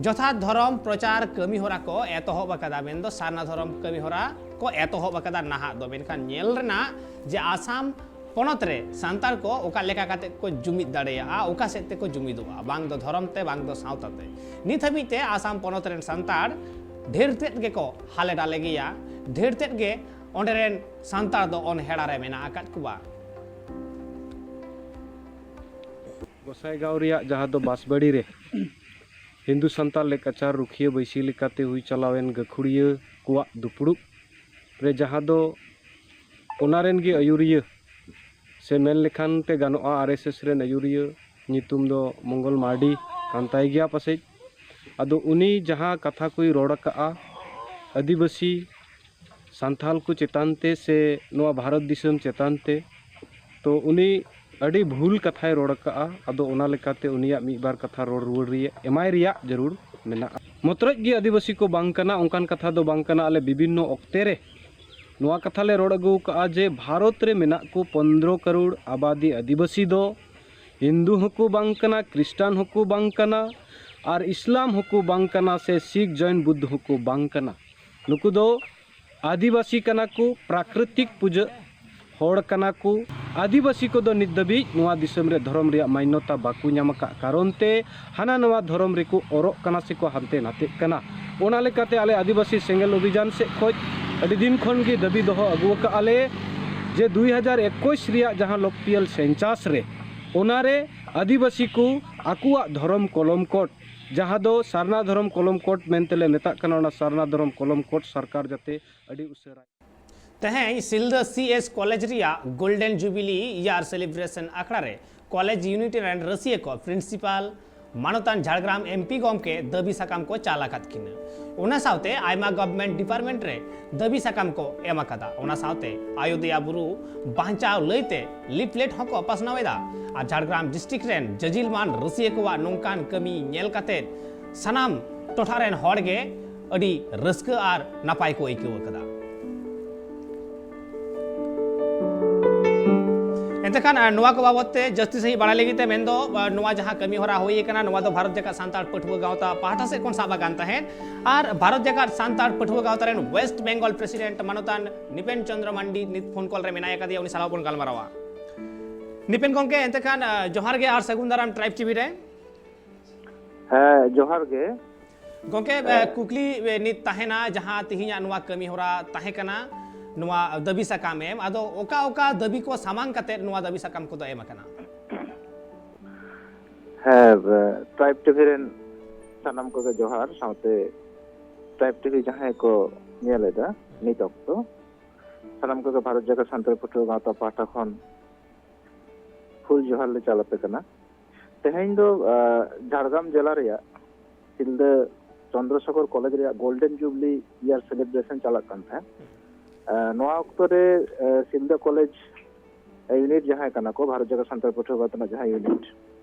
ᱡᱚᱛᱷᱟᱛ ᱫᱷᱚᱨᱚᱢ ᱯᱨᱚᱪᱟᱨ ᱠᱟᱹᱢᱤ ᱦᱚᱨᱟ ᱠᱚ ᱮᱛᱚᱦᱚᱵ ᱟᱠᱟᱫᱟ, ᱢᱮᱱᱫᱚ ᱥᱟᱨᱱᱟ ᱫᱷᱚᱨᱚᱢ ᱠᱟᱹᱢᱤ ᱦᱚᱨᱟ ᱠᱚ ᱮᱛᱚᱦᱚᱵ ᱟᱠᱟᱫᱟ ᱱᱟᱦᱟᱜ ᱫᱚ᱾ ᱢᱮᱱᱠᱷᱟᱱ ᱧᱮᱞ ᱨᱮᱱᱟᱜ ᱡᱮ ᱟᱥᱟᱢ ᱯᱚᱱᱚᱛ ᱨᱮ ᱥᱟᱱᱛᱟᱲ ᱠᱚ ᱚᱠᱟ ᱞᱮᱠᱟ ᱠᱟᱛᱮ ᱠᱚ ᱡᱩᱢᱤᱫ ᱫᱟᱲᱮᱭᱟᱜᱼᱟ, ᱚᱠᱟ ᱥᱮᱫ ᱛᱮᱠᱚ ᱡᱩᱢᱤᱫᱚᱜᱼᱟ, ᱵᱟᱝ ᱫᱚ ᱫᱷᱚᱨᱚᱢ ᱛᱮ, ᱵᱟᱝ ᱫᱚ ᱥᱟᱶᱛᱟ ᱛᱮ᱾ ᱱᱤᱛ ᱦᱟᱹᱵᱤᱡ ᱛᱮ ᱟᱥᱟᱢ ᱯᱚᱱᱚᱛ ᱨᱮᱱ ᱥᱟᱱᱛᱟᱲ ᱰᱷᱮᱨ ᱛᱮᱫ ᱜᱮᱠᱚ ᱦᱟᱞᱮ ᱰᱟᱞᱮ ᱜᱮᱭᱟ, ᱰᱷᱮᱨ ᱛᱮᱫ ᱜᱮ ᱚᱸᱰᱮ ᱨᱮᱱ ᱥᱟᱱᱛᱟᱲ ᱫᱚ ᱚᱱᱦᱮᱲᱟ ᱨᱮ ᱢᱮᱱᱟᱜ ᱟᱠᱟᱫ ᱠᱚᱣᱟ᱾ ᱜᱚᱸᱥᱟᱭᱜᱟᱸᱣ ᱨᱮᱭᱟᱜ ᱡᱟᱦᱟᱸ ᱫᱚ ᱵᱟᱸᱥᱵᱟᱲᱤ ᱨᱮ ᱦᱤᱱᱫᱩ ᱥᱟᱱᱛᱟᱲ ᱞᱮᱠᱟᱪᱟᱨ ᱨᱩᱠᱷᱤᱭᱟᱹ ᱵᱟᱹᱭᱥᱤ ᱞᱮᱠᱟᱛᱮ ᱦᱩᱭ ᱪᱟᱞᱟᱣᱮᱱ ᱜᱟᱹᱠᱷᱩᱲᱤᱭᱟᱹ ᱠᱚᱣᱟᱜ ᱫᱩᱯᱲᱩᱵ ᱨᱮ, ᱡᱟᱦᱟᱸ ᱫᱚ ᱚᱱᱟ ᱨᱮᱱ ᱜᱮ ᱟᱹᱭᱩᱨᱤᱭᱟᱹ ᱥᱮ ᱢᱮᱱ ᱞᱮᱠᱷᱟᱱ ᱛᱮ ᱜᱟᱱᱚᱜᱼᱟ, ᱟᱨ ᱮᱥ ᱮᱥ ᱨᱮᱱ ᱟᱹᱭᱩᱨᱤᱭᱟᱹ ᱧᱩᱛᱩᱢ ᱫᱚ ᱢᱚᱝᱜᱚᱞ ᱢᱟᱨᱰᱤ ᱠᱟᱱ ᱛᱟᱭ ᱜᱮᱭᱟ ᱯᱟᱥᱮᱡ᱾ ᱟᱫᱚ ᱩᱱᱤ ᱡᱟᱦᱟᱸ ᱠᱟᱛᱷᱟ ᱠᱚᱭ ᱨᱚᱲ ᱟᱠᱟᱫᱼᱟ ᱟᱹᱫᱤᱵᱟᱹᱥᱤ ᱥᱟᱱᱛᱷᱟᱞ ᱠᱚ ᱪᱮᱛᱟᱱ ᱛᱮ ᱥᱮ ᱱᱚᱣᱟ ᱵᱷᱟᱨᱚᱛ ᱫᱤᱥᱚᱢ ᱪᱮᱛᱟᱱ ᱛᱮ, ᱛᱚ ᱩᱱᱤ ᱟᱹᱰᱤ ᱵᱷᱩᱞ ᱠᱟᱛᱷᱟᱭ ᱨᱚᱲ ᱟᱠᱟᱫᱼᱟ᱾ ᱟᱫᱚ ᱚᱱᱟ ᱞᱮᱠᱟᱛᱮ ᱩᱱᱤᱭᱟᱜ ᱢᱤᱫ ᱵᱟᱨ ᱠᱟᱛᱷᱟ ᱨᱚᱲ ᱨᱩᱣᱟᱹᱲ ᱨᱮᱭᱟᱜ, ᱮᱢᱟᱭ ᱨᱮᱭᱟᱜ ᱡᱟᱹᱨᱩᱲ ᱢᱮᱱᱟᱜᱼᱟ᱾ ᱢᱚᱛᱨᱚᱡ ᱜᱮ ᱟᱹᱫᱤᱵᱟᱹᱥᱤ ᱠᱚ ᱵᱟᱝ ᱠᱟᱱᱟ, ᱚᱱᱠᱟᱱ ᱠᱟᱛᱷᱟ ᱫᱚ ᱵᱟᱝ ᱠᱟᱱᱟ᱾ ᱟᱞᱮ ᱵᱤᱵᱷᱤᱱᱱᱚ ᱚᱠᱛᱮ ᱨᱮ ᱱᱚᱣᱟ ᱠᱟᱛᱷᱟ ᱞᱮ ᱨᱚᱲ ᱟᱹᱜᱩ ᱟᱠᱟᱫᱼᱟ ᱡᱮ ᱵᱷᱟᱨᱚᱛ ᱨᱮ ᱢᱮᱱᱟᱜ ᱠᱚ ᱯᱚᱱᱫᱽᱨᱚ ᱠᱟᱨᱳᱲ ᱟᱵᱟᱫᱤ ᱟᱹᱫᱤᱵᱟᱹᱥᱤ ᱫᱚ ᱦᱤᱱᱫᱩ ᱦᱚᱸᱠᱚ ᱵᱟᱝ ᱠᱟᱱᱟ, ᱠᱷᱨᱤᱥᱴᱟᱱ ᱦᱚᱸᱠᱚ ᱵᱟᱝ ᱠᱟᱱᱟ, ᱟᱨ ᱤᱥᱞᱟᱢ ᱦᱚᱸᱠᱚ ᱵᱟᱝ ᱠᱟᱱᱟ, ᱥᱮ ᱥᱤᱠᱷ, ᱡᱚᱭᱱ, ᱵᱩᱫᱽᱫᱷ ᱦᱚᱸᱠᱚ ᱵᱟᱝ ᱠᱟᱱᱟ᱾ ᱱᱩᱠᱩ ᱫᱚ ᱟᱹᱫᱤᱵᱟᱹᱥᱤ ᱠᱟᱱᱟ ᱠᱚ, ᱯᱨᱟᱠᱨᱤᱛᱤᱠ ᱯᱩᱡᱟᱹ ᱦᱚᱲ ᱠᱟᱱᱟ ᱠᱚ᱾ ᱟᱹᱫᱤᱵᱟᱹᱥᱤ ᱠᱚᱫᱚ ᱱᱤᱛ ᱫᱷᱟᱹᱵᱤᱡ ᱱᱚᱣᱟ ᱫᱤᱥᱚᱢ ᱨᱮ ᱫᱷᱚᱨᱚᱢ ᱨᱮᱭᱟᱜ ᱢᱟᱱᱱᱚᱛᱟ ᱵᱟᱠᱚ ᱧᱟᱢ ᱟᱠᱟᱫ ᱠᱟᱨᱚᱱ ᱛᱮ ᱦᱟᱱᱟ ᱱᱟᱣᱟ ᱫᱷᱚᱨᱚᱢ ᱨᱮᱠᱚ ᱚᱨᱚᱜ ᱠᱟᱱᱟ ᱥᱮᱠᱚ ᱦᱟᱱᱛᱮ ᱱᱟᱛᱮᱜ ᱠᱟᱱᱟ᱾ ᱚᱱᱟ ᱞᱮᱠᱟᱛᱮ ᱟᱞᱮ ᱟᱹᱫᱤᱵᱟᱹᱥᱤ ᱥᱮᱸᱜᱮᱞ ᱚᱵᱷᱤᱡᱟᱱ ᱥᱮᱫ ᱠᱷᱚᱱ ᱟᱹᱰᱤ ᱫᱤᱱ ᱠᱷᱚᱱ ᱜᱮ ᱫᱟᱹᱵᱤ ᱫᱚᱦᱚ ᱟᱹᱜᱩ ᱟᱠᱟᱫᱼᱟ ᱞᱮ ᱡᱮ ᱫᱩᱭ ᱦᱟᱡᱟᱨ ᱮᱠᱩᱥ ᱨᱮᱭᱟᱜ ᱡᱟᱦᱟᱸ ᱞᱚᱠᱯᱤᱭᱟᱞ ᱥᱮᱱᱥᱟᱥ ᱨᱮ, ᱚᱱᱟᱨᱮ ᱟᱹᱫᱤᱵᱟᱹᱥᱤ ᱠᱚ ᱟᱠᱚᱣᱟᱜ ᱫᱷᱚᱨᱚᱢ ᱠᱚᱞᱚᱢ ᱠᱳᱰ, ᱡᱟᱦᱟᱸ ᱫᱚ ᱥᱟᱨᱱᱟ ᱫᱷᱚᱨᱚᱢ ᱠᱚᱞᱚᱢ ᱠᱳᱰ ᱢᱮᱱᱛᱮ ᱞᱮ ᱢᱮᱛᱟᱜ ᱠᱟᱱᱟ, ᱚᱱᱟ ᱥᱟᱨᱱᱟ ᱫᱷᱚᱨᱚᱢ ᱠᱚᱞᱚᱢ ᱠᱳᱰ ᱥᱚᱨᱠᱟᱨ ᱡᱟᱛᱮ ᱟᱹᱰᱤ ᱩᱥᱟᱹᱨᱟ᱾ ᱛᱮᱦᱮᱧ ᱥᱤᱞᱫᱟᱹ ᱥᱤ ᱮᱥ ᱠᱚᱞᱮᱡᱽ ᱨᱮᱭᱟᱜ Golden Jubilee Year Celebration ᱟᱠᱷᱲᱟ ᱨᱮ ᱠᱚᱞᱮᱡᱽ ᱤᱭᱩᱱᱤᱴ ᱨᱮᱱ ᱨᱟᱹᱥᱤᱭᱟᱹ ᱠᱚ ᱯᱨᱤᱱᱥᱤᱯᱟᱞ ᱢᱟᱱᱚᱛᱟᱱ ᱡᱷᱟᱲᱜᱨᱟᱢ ᱮᱢ ᱯᱤ ᱜᱚᱢᱠᱮ ᱫᱟᱹᱵᱤ ᱥᱟᱠᱟᱢ ᱠᱚ ᱪᱟᱞ ᱟᱠᱟᱫ ᱠᱤᱱᱟ᱾ ᱚᱱᱟ ᱥᱟᱶᱛᱮ ᱟᱭᱢᱟ ᱜᱚᱵᱷᱢᱮᱱᱴ ᱰᱤᱯᱟᱨᱴᱢᱮᱱᱴ ᱨᱮ ᱫᱟᱹᱵᱤ ᱥᱟᱠᱟᱢ ᱠᱚ ᱮᱢ ᱟᱠᱟᱫᱟ᱾ ᱚᱱᱟ ᱥᱟᱶᱛᱮ ᱟᱭᱳᱫᱮᱭᱟ ᱵᱩᱨᱩ ᱵᱟᱧᱪᱟᱣ ᱞᱟᱹᱭᱛᱮ ᱞᱤᱯᱷᱞᱮᱴ ᱦᱚᱸᱠᱚ ᱯᱟᱥᱱᱟᱣ ᱮᱫᱟ᱾ ᱟᱨ ᱡᱷᱟᱲᱜᱨᱟᱢ ᱰᱤᱥᱴᱨᱤᱠᱴ ᱨᱮᱱ ᱡᱟᱹᱡᱤᱞ ᱢᱟᱱ ᱨᱟᱹᱥᱤᱭᱟᱹ ᱠᱚᱣᱟᱜ ᱱᱚᱝᱠᱟᱱ ᱠᱟᱹᱢᱤ ᱧᱮᱞ ᱠᱟᱛᱮ ᱥᱟᱱᱟᱢ ᱴᱚᱴᱷᱟ ᱨᱮᱱ ᱦᱚᱲ ᱜᱮ ᱟᱹᱰᱤ ᱨᱟᱹᱥᱠᱟᱹ ᱟᱨ ᱱᱟᱯᱟᱭ ᱠᱚ ᱟᱹᱭᱠᱟᱹᱣ ᱟᱠᱟᱫᱟ᱾ ᱮᱱᱛᱮ ᱠᱷᱟᱱ, ᱟᱨ ᱱᱚᱣᱟ ᱠᱚ ᱵᱟᱵᱚᱛ ᱛᱮ ᱡᱟᱹᱥᱛᱤ ᱥᱟᱺᱦᱤᱡ ᱵᱟᱲᱟᱭ ᱞᱟᱹᱜᱤᱫ ᱛᱮ ᱢᱮᱱᱫᱚ, ᱟᱨ ᱱᱚᱣᱟ ᱡᱟᱦᱟᱸ ᱠᱟᱹᱢᱤ ᱦᱚᱨᱟ ᱦᱩᱭ ᱟᱠᱟᱱᱟ, ᱱᱚᱣᱟ ᱫᱚ ᱵᱷᱟᱨᱚᱛ ᱡᱟᱠᱟᱛ ᱥᱟᱱᱛᱟᱲ ᱯᱟᱹᱴᱷᱩᱣᱟᱹ ᱜᱟᱶᱛᱟ ᱯᱟᱦᱴᱟ ᱥᱮᱫ ᱠᱷᱚᱱ ᱥᱟᱵ ᱟᱠᱟᱱ ᱛᱟᱦᱮᱸᱫ᱾ ᱟᱨ ᱵᱷᱟᱨᱚᱛ ᱡᱟᱠᱟᱛ ᱥᱟᱱᱛᱟᱲ ᱯᱟᱹᱴᱷᱩᱣᱟᱹ ᱜᱟᱶᱛᱟ ᱨᱮᱱ ᱣᱮᱥᱴ ᱵᱮᱝᱜᱚᱞ ᱯᱨᱮᱥᱤᱰᱮᱱᱴ ᱢᱟᱱᱚᱛᱟᱱ ᱱᱤᱯᱮᱱ ᱪᱚᱸᱫᱽᱨᱚ ᱢᱟᱱᱰᱤ ᱱᱤᱛ ᱯᱷᱳᱱ ᱠᱚᱞ ᱨᱮ ᱢᱮᱱᱟᱭ ᱟᱠᱟᱫᱮᱭᱟ, ᱩᱱᱤ ᱥᱟᱞᱟᱜ ᱵᱚᱱ ᱜᱟᱞᱢᱟᱨᱟᱣᱟ᱾ ᱱᱤᱯᱮᱱ ᱜᱚᱢᱠᱮ, ᱮᱱᱛᱮ ᱠᱷᱟᱱ, ᱟᱨ ᱡᱚᱦᱟᱨ ᱜᱮ ᱟᱨ ᱥᱟᱹᱜᱩᱱ ᱫᱟᱨᱟᱢ ᱴᱨᱟᱭᱤᱵᱽ ᱴᱤᱵᱷᱤ ᱨᱮ᱾ ᱦᱮᱸ, ᱡᱚᱦᱟᱨ ᱜᱮ᱾ ᱜᱚᱢᱠᱮ, ᱦᱮᱸ᱾ ᱠᱩᱠᱞᱤ ᱱᱤᱛ ᱛᱟᱦᱮᱱᱟ, ᱡᱟᱦᱟᱸ ᱛᱤᱦᱤᱧᱟᱜ ᱱᱚᱣᱟ ᱠᱟᱹᱢᱤ ᱦᱚᱨᱟ ᱛᱟᱦᱮᱸ ᱠᱟᱱᱟ, ᱱᱚᱣᱟ ᱫᱟᱹᱵᱤ ᱥᱟᱠᱟᱢ ᱮᱢ, ᱟᱫᱚ ᱚᱠᱟ ᱚᱠᱟ ᱫᱟᱹᱵᱤ ᱠᱚ ᱥᱟᱢᱟᱝ ᱠᱟᱛᱮ ᱱᱚᱣᱟ ᱫᱟᱹᱵᱤ ᱥᱟᱠᱟᱢ ᱠᱚᱫᱚ ᱮᱢ ᱟᱠᱟᱱᱟ? ᱦᱮᱸ, ᱴᱨᱟᱭᱤᱵᱽ ᱴᱤᱵᱷᱤ ᱨᱮᱱ ᱥᱟᱱᱟᱢ ᱠᱚᱜᱮ ᱡᱚᱦᱟᱨ, ᱥᱟᱶᱛᱮ ᱴᱨᱟᱭᱤᱵᱽ ᱴᱤᱵᱷᱤ ᱡᱟᱦᱟᱸᱭ ᱠᱚ ᱧᱮᱞ ᱮᱫᱟ ᱱᱤᱛ ᱚᱠᱛᱚ, ᱥᱟᱱᱟᱢ ᱠᱚᱜᱮ ᱵᱷᱟᱨᱚᱛ ᱡᱟᱠᱟᱛ ᱥᱟᱱᱛᱟᱲ ᱯᱟᱹᱴᱷᱩᱣᱟᱹ ᱜᱟᱶᱛᱟ ᱯᱟᱦᱴᱟ ᱠᱷᱚᱱ ᱦᱩᱞ ᱡᱚᱦᱟᱨ ᱞᱮ ᱪᱟᱞ ᱟᱯᱮ ᱠᱟᱱᱟ᱾ ᱛᱮᱦᱮᱧ ᱫᱚ, ᱟᱸ, ᱡᱷᱟᱲᱜᱨᱟᱢ ᱡᱮᱞᱟ ᱨᱮᱭᱟᱜ ᱥᱤᱞᱫᱟᱹ ᱪᱚᱱᱫᱨᱚᱥᱮᱠᱷᱚᱨ ᱠᱚᱞᱮᱡᱽ ᱨᱮᱭᱟᱜ Golden Jubilee Year Celebration ᱪᱟᱞᱟᱜ ᱠᱟᱱ ᱛᱟᱦᱮᱸᱫ᱾ ᱟᱸ, ᱱᱚᱣᱟ ᱚᱠᱛᱚ ᱨᱮ, ᱟᱸ, ᱥᱤᱞᱫᱟᱹ ᱠᱚᱞᱮᱡᱽ ᱤᱭᱩᱱᱤᱴ ᱡᱟᱦᱟᱸᱭ ᱠᱟᱱᱟ ᱠᱚ, ᱵᱷᱟᱨᱚᱛ ᱡᱟᱠᱟᱛ ᱥᱟᱱᱛᱟᱲ ᱯᱟᱹᱴᱷᱩᱣᱟᱹ ᱜᱟᱶᱛᱟ ᱨᱮᱱᱟᱜ ᱡᱟᱦᱟᱸ ᱤᱭᱩᱱᱤᱴ,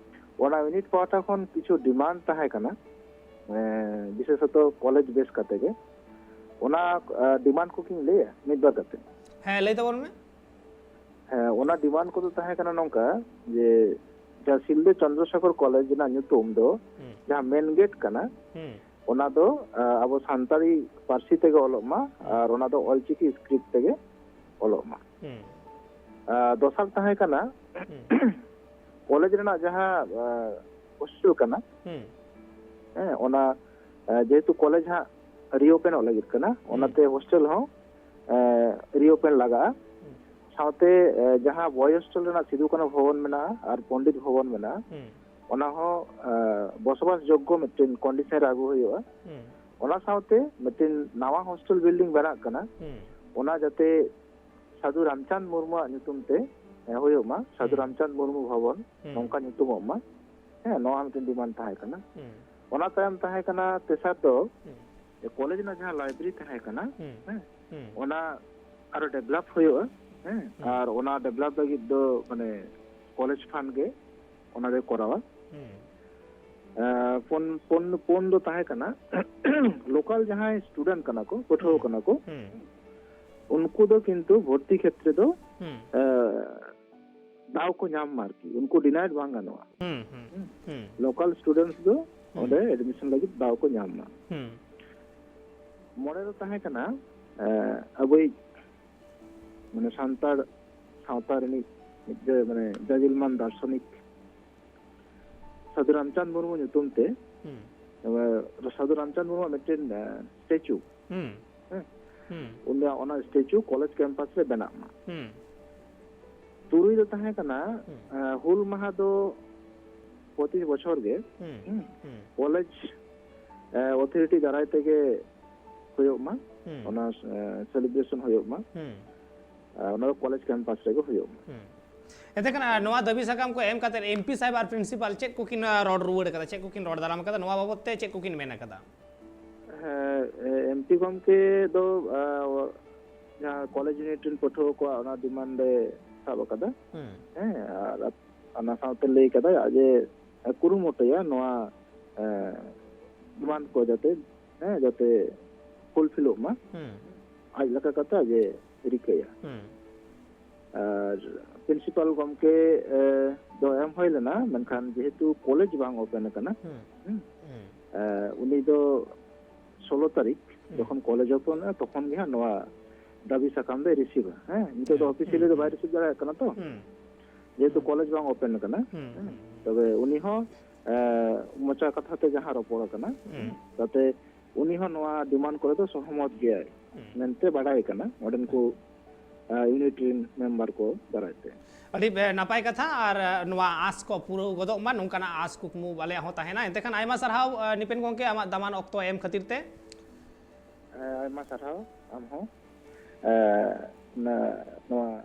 ᱚᱱᱟ ᱤᱭᱩᱱᱤᱴ ᱯᱟᱦᱴᱟ ᱠᱷᱚᱱ ᱠᱤᱪᱷᱩ ᱰᱤᱢᱟᱱᱰ ᱛᱟᱦᱮᱸ ᱠᱟᱱᱟ, ᱮᱸ, ᱵᱤᱥᱮᱥᱚᱛᱚ ᱠᱚᱞᱮᱡᱽ ᱵᱮᱥ ᱠᱟᱛᱮ ᱜᱮ᱾ ᱚᱱᱟ, ᱟᱸ, ᱰᱤᱢᱟᱱᱰ ᱠᱚ ᱠᱤᱧ ᱞᱟᱹᱭᱟ ᱢᱤᱫ ᱵᱟᱨ ᱠᱟᱛᱮ᱾ ᱦᱮᱸ, ᱞᱟᱹᱭ ᱛᱟᱵᱚᱱ ᱢᱮ᱾ ᱦᱮᱸ, ᱚᱱᱟ ᱰᱤᱢᱟᱱᱰ ᱠᱚᱫᱚ ᱛᱟᱦᱮᱸ ᱠᱟᱱᱟ ᱱᱚᱝᱠᱟ ᱡᱮ, ᱡᱟᱦᱟᱸ ᱥᱤᱞᱫᱟᱹ ᱪᱚᱱᱫᱨᱚᱥᱮᱠᱷᱚᱨ ᱠᱚᱞᱮᱡᱽ ᱨᱮᱱᱟᱜ ᱧᱩᱛᱩᱢ ᱫᱚ, ᱦᱩᱸ᱾ ᱡᱟᱦᱟᱸ ᱢᱮᱱ ᱜᱮᱴ ᱠᱟᱱᱟ, ᱦᱩᱸ᱾ ᱚᱱᱟ ᱫᱚ, ᱟᱸ, ᱟᱵᱚ ᱥᱟᱱᱛᱟᱲᱤ ᱯᱟᱹᱨᱥᱤ ᱛᱮᱜᱮ ᱚᱞᱚᱜ ᱢᱟ, ᱦᱩᱸ᱾ ᱟᱨ ᱚᱱᱟ ᱫᱚ ᱚᱞᱪᱤᱠᱤ ᱥᱠᱨᱤᱯᱴ ᱛᱮᱜᱮ ᱚᱞᱚᱜ ᱢᱟ᱾ ᱦᱩᱸ᱾ ᱟᱸ, ᱫᱚᱥᱟᱨ ᱛᱟᱦᱮᱸ ᱠᱟᱱᱟ, ᱦᱩᱸ᱾ ᱠᱚᱞᱮᱡᱽ ᱨᱮᱱᱟᱜ ᱡᱟᱦᱟᱸ, ᱟᱸ, ᱦᱳᱥᱴᱮᱞ ᱠᱟᱱᱟ, ᱦᱩᱸ᱾ ᱦᱮᱸ, ᱚᱱᱟ, ᱟᱸ, ᱡᱮᱦᱮᱛᱩ ᱠᱚᱞᱮᱡᱽ ᱦᱟᱸᱜ ᱨᱤᱳᱯᱮᱱᱚᱜ ᱞᱟᱹᱜᱤᱫ ᱠᱟᱱᱟ᱾ ᱦᱩᱸ᱾ ᱚᱱᱟᱛᱮ ᱦᱳᱥᱴᱮᱞ ᱦᱚᱸ ᱨᱤᱳᱯᱮᱱ ᱞᱟᱜᱟᱜᱼᱟ᱾ ᱦᱩᱸ᱾ ᱥᱟᱶᱛᱮ ᱡᱟᱦᱟᱸ ᱵᱚᱭ ᱦᱳᱥᱴᱮᱞ ᱨᱮᱱᱟᱜ ᱥᱤᱫᱩ ᱠᱟᱹᱱᱦᱩ ᱵᱷᱚᱵᱚᱱ ᱢᱮᱱᱟᱜᱼᱟ ᱟᱨ ᱯᱚᱱᱰᱤᱛ ᱵᱷᱚᱵᱚᱱ ᱢᱮᱱᱟᱜᱼᱟ, ᱦᱩᱸ᱾ ᱚᱱᱟ ᱦᱚᱸ ᱵᱚᱥᱚᱵᱟᱥ ᱡᱳᱜᱽᱜᱚ ᱢᱤᱫᱴᱮᱱ ᱠᱚᱱᱰᱤᱥᱚᱱ ᱨᱮ ᱟᱹᱜᱩ ᱦᱩᱭᱩᱜᱼᱟ᱾ ᱦᱩᱸ᱾ ᱚᱱᱟ ᱥᱟᱶᱛᱮ ᱢᱤᱫᱴᱮᱱ ᱱᱟᱣᱟ ᱦᱳᱥᱴᱮᱞ ᱵᱤᱞᱰᱤᱝ ᱵᱮᱱᱟᱜ ᱠᱟᱱᱟ, ᱦᱩᱸ᱾ ᱚᱱᱟ ᱡᱟᱛᱮ ᱥᱟᱹᱫᱷᱩ ᱨᱟᱢᱪᱟᱸᱫᱽ ᱢᱩᱨᱢᱩᱣᱟᱜ ᱧᱩᱛᱩᱢ ᱛᱮ ᱦᱩᱭᱩᱜ ᱢᱟ, ᱥᱟᱹᱫᱷᱩ ᱦᱩᱸ᱾ ᱨᱟᱢᱪᱟᱸᱫᱽ ᱢᱩᱨᱢᱩ ᱵᱷᱚᱵᱚᱱ, ᱦᱩᱸ᱾ ᱱᱚᱝᱠᱟ ᱧᱩᱛᱩᱢᱚᱜ ᱢᱟ᱾ ᱦᱮᱸ, ᱱᱚᱣᱟ ᱢᱤᱫᱴᱮᱱ ᱰᱤᱢᱟᱱᱰ ᱛᱟᱦᱮᱸ ᱠᱟᱱᱟ᱾ ᱦᱩᱸ᱾ ᱚᱱᱟ ᱛᱟᱭᱚᱢ ᱛᱟᱦᱮᱸ ᱠᱟᱱᱟ ᱛᱮᱥᱟᱨ ᱫᱚ, ᱦᱩᱸ᱾ ᱡᱮ ᱠᱚᱞᱮᱡᱽ ᱨᱮᱱᱟᱜ ᱡᱟᱦᱟᱸ ᱞᱟᱭᱵᱨᱮᱨᱤ ᱛᱟᱦᱮᱸ ᱠᱟᱱᱟ, ᱦᱩᱸ᱾ ᱦᱮᱸ, ᱦᱩᱸ᱾ ᱚᱱᱟ ᱟᱨᱚ ᱰᱮᱵᱷᱞᱚᱯ ᱦᱩᱭᱩᱜᱼᱟ᱾ ᱦᱮᱸ, ᱦᱩᱸ᱾ ᱟᱨ ᱚᱱᱟ ᱰᱮᱵᱷᱞᱚᱯ ᱞᱟᱹᱜᱤᱫ ᱫᱚ ᱢᱟᱱᱮ ᱠᱚᱞᱮᱡᱽ ᱯᱷᱟᱱᱰ ᱜᱮ ᱚᱱᱟ ᱫᱚᱭ ᱠᱚᱨᱟᱣᱟ᱾ ᱦᱩᱸ᱾ ᱮ, ᱯᱩᱱ, ᱯᱩᱱ, ᱯᱩᱱ ᱫᱚ ᱛᱟᱦᱮᱸ ᱠᱟᱱᱟ ᱞᱳᱠᱟᱞ ᱡᱟᱦᱟᱸᱭ ᱥᱴᱩᱰᱮᱱᱴ ᱠᱟᱱᱟ ᱠᱚ, ᱯᱟᱹᱴᱷᱩᱣᱟᱹ ᱦᱩᱸ᱾ ᱠᱟᱱᱟ ᱠᱚ, ᱦᱩᱸ᱾ ᱩᱱᱠᱩ ᱫᱚ ᱠᱤᱱᱛᱩ ᱵᱷᱚᱨᱛᱤ ᱠᱷᱮᱛᱨᱮ ᱫᱚ, ᱦᱩᱸ᱾ ᱮ, ᱫᱟᱣ ᱠᱚ ᱧᱟᱢ ᱢᱟ ᱟᱨᱠᱤ, ᱩᱱᱠᱩ ᱰᱤᱱᱟᱭᱮᱰ ᱵᱟᱝ ᱜᱟᱱᱚᱜᱼᱟ᱾ ᱦᱩᱸ, ᱦᱩᱸ, ᱦᱩᱸ᱾ ᱞᱳᱠᱟᱞ ᱥᱴᱩᱰᱮᱱᱴᱥ ᱫᱚ ᱦᱩᱸ᱾ ᱚᱸᱰᱮ ᱮᱰᱢᱤᱥᱚᱱ ᱞᱟᱹᱜᱤᱫ ᱫᱟᱣ ᱠᱚ ᱧᱟᱢ ᱢᱟ᱾ ᱦᱩᱸ᱾ ᱢᱚᱬᱮ ᱫᱚ ᱛᱟᱦᱮᱸ ᱠᱟᱱᱟ, ᱮ, ᱟᱵᱚᱭᱤᱡ ᱢᱟᱱᱮ ᱥᱟᱱᱛᱟᱲ ᱥᱟᱶᱛᱟ ᱨᱤᱱᱤᱡ ᱢᱤᱫ ᱢᱟᱱᱮ ᱡᱟᱡᱤᱞᱢᱟᱱ ᱫᱟᱨᱥᱚᱱᱤᱠ ᱥᱟᱹᱫᱷᱩ ᱨᱟᱢᱪᱟᱸᱫᱽ ᱢᱩᱨᱢᱩ ᱧᱩᱛᱩᱢ ᱛᱮ, ᱦᱩᱸ᱾ ᱮ, ᱥᱟᱹᱫᱷᱩ ᱨᱟᱢᱪᱟᱸᱫᱽ ᱢᱩᱨᱢᱩᱣᱟᱜ ᱢᱤᱫᱴᱮᱱ, ᱮ, ᱥᱴᱮᱪᱩ, ᱦᱩᱸ᱾ ᱦᱮᱸ? ᱦᱩᱸ᱾ ᱩᱱᱤᱭᱟᱜ ᱚᱱᱟ ᱥᱴᱮᱪᱩ ᱠᱚᱞᱮᱡᱽ ᱠᱮᱢᱯᱟᱥ ᱨᱮ ᱵᱮᱱᱟᱜ ᱢᱟ᱾ ᱦᱩᱸ᱾ ᱛᱩᱨᱩᱭ ᱫᱚ ᱛᱟᱦᱮᱸ ᱠᱟᱱᱟ, ᱦᱩᱸ᱾ ᱮ, ᱦᱩᱞ ᱢᱟᱦᱟ ᱫᱚ ᱯᱨᱚᱛᱤ ᱵᱚᱪᱷᱚᱨ ᱜᱮ, ᱦᱩᱸ᱾ ᱦᱩᱸ, ᱦᱩᱸ᱾ ᱠᱚᱞᱮᱡᱽ, ᱮ, ᱚᱛᱷᱚᱨᱤᱴᱤ ᱫᱟᱨᱟᱭ ᱛᱮᱜᱮ ᱦᱩᱭᱩᱜ ᱢᱟ, ᱦᱩᱸ᱾ ᱚᱱᱟ, ᱮ, ᱥᱮᱞᱤᱵᱨᱮᱥᱚᱱ ᱦᱩᱭᱩᱜ ᱢᱟ᱾ ᱦᱩᱸ᱾ ᱟᱨ ᱚᱱᱟ ᱫᱚ ᱠᱚᱞᱮᱡᱽ ᱠᱮᱢᱯᱟᱥ ᱨᱮᱜᱮ ᱦᱩᱭᱩᱜ ᱢᱟ᱾ ᱦᱩᱸ᱾ ᱮᱱᱛᱮ ᱠᱷᱟᱱ, ᱟᱨ ᱱᱚᱣᱟ ᱫᱟᱹᱵᱤ ᱥᱟᱠᱟᱢ ᱠᱚ ᱮᱢ ᱠᱟᱛᱮ ᱮᱢ ᱯᱤ ᱥᱟᱦᱮᱵᱽ ᱟᱨ ᱯᱨᱤᱱᱥᱤᱯᱟᱞ ᱪᱮᱫ ᱠᱚᱠᱤᱱ, ᱟ, ᱨᱚᱲ ᱨᱩᱣᱟᱹᱲ ᱟᱠᱟᱫᱟ, ᱪᱮᱫ ᱠᱚᱠᱤᱱ ᱨᱚᱲ ᱫᱟᱨᱟᱢ ᱟᱠᱟᱫᱟ, ᱱᱚᱣᱟ ᱵᱟᱵᱚᱛ ᱛᱮ ᱪᱮᱫ ᱠᱚᱠᱤᱱ ᱢᱮᱱ ᱟᱠᱟᱫᱟ? ᱦᱮᱸ, ᱮ, ᱮᱢ ᱯᱤ ᱜᱚᱢᱠᱮ ᱫᱚ, ᱟ, ᱡᱟᱦᱟᱸ ᱠᱚᱞᱮᱡᱽ ᱤᱭᱩᱱᱤᱴ ᱨᱮᱱ ᱯᱟᱹᱴᱷᱩᱣᱟᱹ ᱠᱚᱣᱟᱜ ᱚᱱᱟ ᱰᱤᱢᱟᱱᱰ ᱮ ᱥᱟᱵ ᱟᱠᱟᱫᱟ᱾ ᱦᱩᱸ᱾ ᱦᱮᱸ, ᱟᱨ ᱚᱱᱟ ᱥᱟᱶᱛᱮ ᱞᱟᱹᱭ ᱠᱟᱫᱟᱭ ᱡᱮ, ᱮ, ᱠᱩᱨᱩᱢᱩᱴᱩᱭᱟ ᱱᱚᱣᱟ, ᱮ, ᱰᱤᱢᱟᱱᱰ ᱠᱚ ᱡᱟᱛᱮ, ᱦᱮᱸ, ᱡᱟᱛᱮ ᱯᱷᱩᱞᱯᱷᱤᱞᱚᱜ ᱢᱟ᱾ ᱦᱩᱸ᱾ ᱟᱡ ᱞᱮᱠᱟ ᱠᱟᱛᱮ ᱟᱡ ᱮ ᱨᱤᱠᱟᱹᱭᱟ᱾ ᱦᱩᱸ᱾ ᱟᱨ ᱯᱨᱤᱱᱥᱤᱯᱟᱞ ᱜᱚᱢᱠᱮ, ᱮ, ᱫᱚ ᱮᱢ ᱦᱩᱭ ᱞᱮᱱᱟ, ᱢᱮᱱᱠᱷᱟᱱ ᱡᱮᱦᱮᱛᱩ ᱠᱚᱞᱮᱡᱽ ᱵᱟᱝ ᱳᱯᱮᱱ ᱟᱠᱟᱱᱟ, ᱦᱩᱸ᱾ ᱦᱩᱸ, ᱦᱩᱸ᱾ ᱮ, ᱩᱱᱤ ᱫᱚ ᱥᱳᱞᱳ ᱛᱟᱹᱨᱤᱠᱷ ᱦᱩᱸ᱾ ᱡᱚᱠᱷᱚᱱ ᱠᱚᱞᱮᱡᱽ ᱳᱯᱮᱱᱚᱜᱼᱟ, ᱛᱚᱠᱷᱚᱱ ᱜᱮ ᱦᱟᱸᱜ ᱱᱚᱣᱟ ᱫᱟᱹᱵᱤ ᱥᱟᱠᱟᱢ ᱫᱚᱭ ᱨᱤᱥᱤᱵᱷᱟ᱾ ᱦᱮᱸ, ᱱᱤᱛᱚᱜ ᱫᱚ ᱦᱩᱸ, ᱚᱯᱷᱤᱥᱤᱭᱟᱞᱤ ᱫᱚ ᱦᱩᱸ, ᱵᱟᱭ ᱦᱩᱸ᱾ ᱨᱤᱥᱤᱵᱷ ᱫᱟᱲᱮᱭᱟᱜ ᱠᱟᱱᱟ ᱛᱚ, ᱦᱩᱸ᱾ ᱡᱮᱦᱮᱛᱩ ᱦᱩᱸ᱾ ᱠᱚᱞᱮᱡᱽ ᱵᱟᱝ ᱳᱯᱮᱱ ᱟᱠᱟᱱᱟ᱾ ᱦᱩᱸ, ᱦᱮᱸ, ᱦᱩᱸ, ᱦᱩᱸ᱾ ᱛᱚᱵᱮ ᱩᱱᱤ ᱦᱚᱸ, ᱮ, ᱢᱚᱪᱟ ᱠᱟᱛᱷᱟ ᱛᱮ ᱡᱟᱦᱟᱸ ᱨᱚᱯᱚᱲ ᱟᱠᱟᱱᱟ, ᱦᱩᱸ᱾ ᱡᱟᱛᱮ ᱩᱱᱤ ᱦᱚᱸ ᱱᱚᱣᱟ ᱰᱤᱢᱟᱱᱰ ᱠᱚᱨᱮ ᱫᱚ ᱥᱚᱦᱚᱢᱚᱛ ᱜᱮᱭᱟᱭ ᱦᱩᱸ᱾ ᱢᱮᱱᱛᱮ ᱵᱟᱰᱟᱭ ᱠᱟᱱᱟ ᱚᱸᱰᱮᱱ ᱠᱚ, ᱟ, ᱤᱭᱩᱱᱤᱴ ᱨᱮᱱ ᱢᱮᱢᱵᱟᱨ ᱠᱚ ᱫᱟᱨᱟᱭ ᱛᱮ᱾ ᱟᱹᱰᱤ, ᱮ, ᱱᱟᱯᱟᱭ ᱠᱟᱛᱷᱟ᱾ ᱟᱨ, ᱮ, ᱱᱚᱣᱟ ᱟᱸᱥ ᱠᱚ ᱯᱩᱨᱟᱹᱣ ᱜᱚᱫᱚᱜ ᱢᱟ, ᱱᱚᱝᱠᱟᱱᱟᱜ ᱟᱸᱥ ᱠᱩᱠᱢᱩ ᱟᱞᱮᱭᱟᱜ ᱦᱚᱸ ᱛᱟᱦᱮᱱᱟ᱾ ᱮᱱᱛᱮ ᱠᱷᱟᱱ ᱟᱭᱢᱟ ᱥᱟᱨᱦᱟᱣ, ᱮ, ᱱᱤᱯᱮᱱ ᱜᱚᱢᱠᱮ, ᱟᱢᱟᱜ ᱫᱟᱢᱟᱱ ᱚᱠᱛᱚ ᱮᱢ ᱠᱷᱟᱹᱛᱤᱨ ᱛᱮ᱾ ᱮ, ᱟᱭᱢᱟ ᱥᱟᱨᱦᱟᱣ ᱟᱢ ᱦᱚᱸ, ᱮ, ᱱᱚᱣᱟ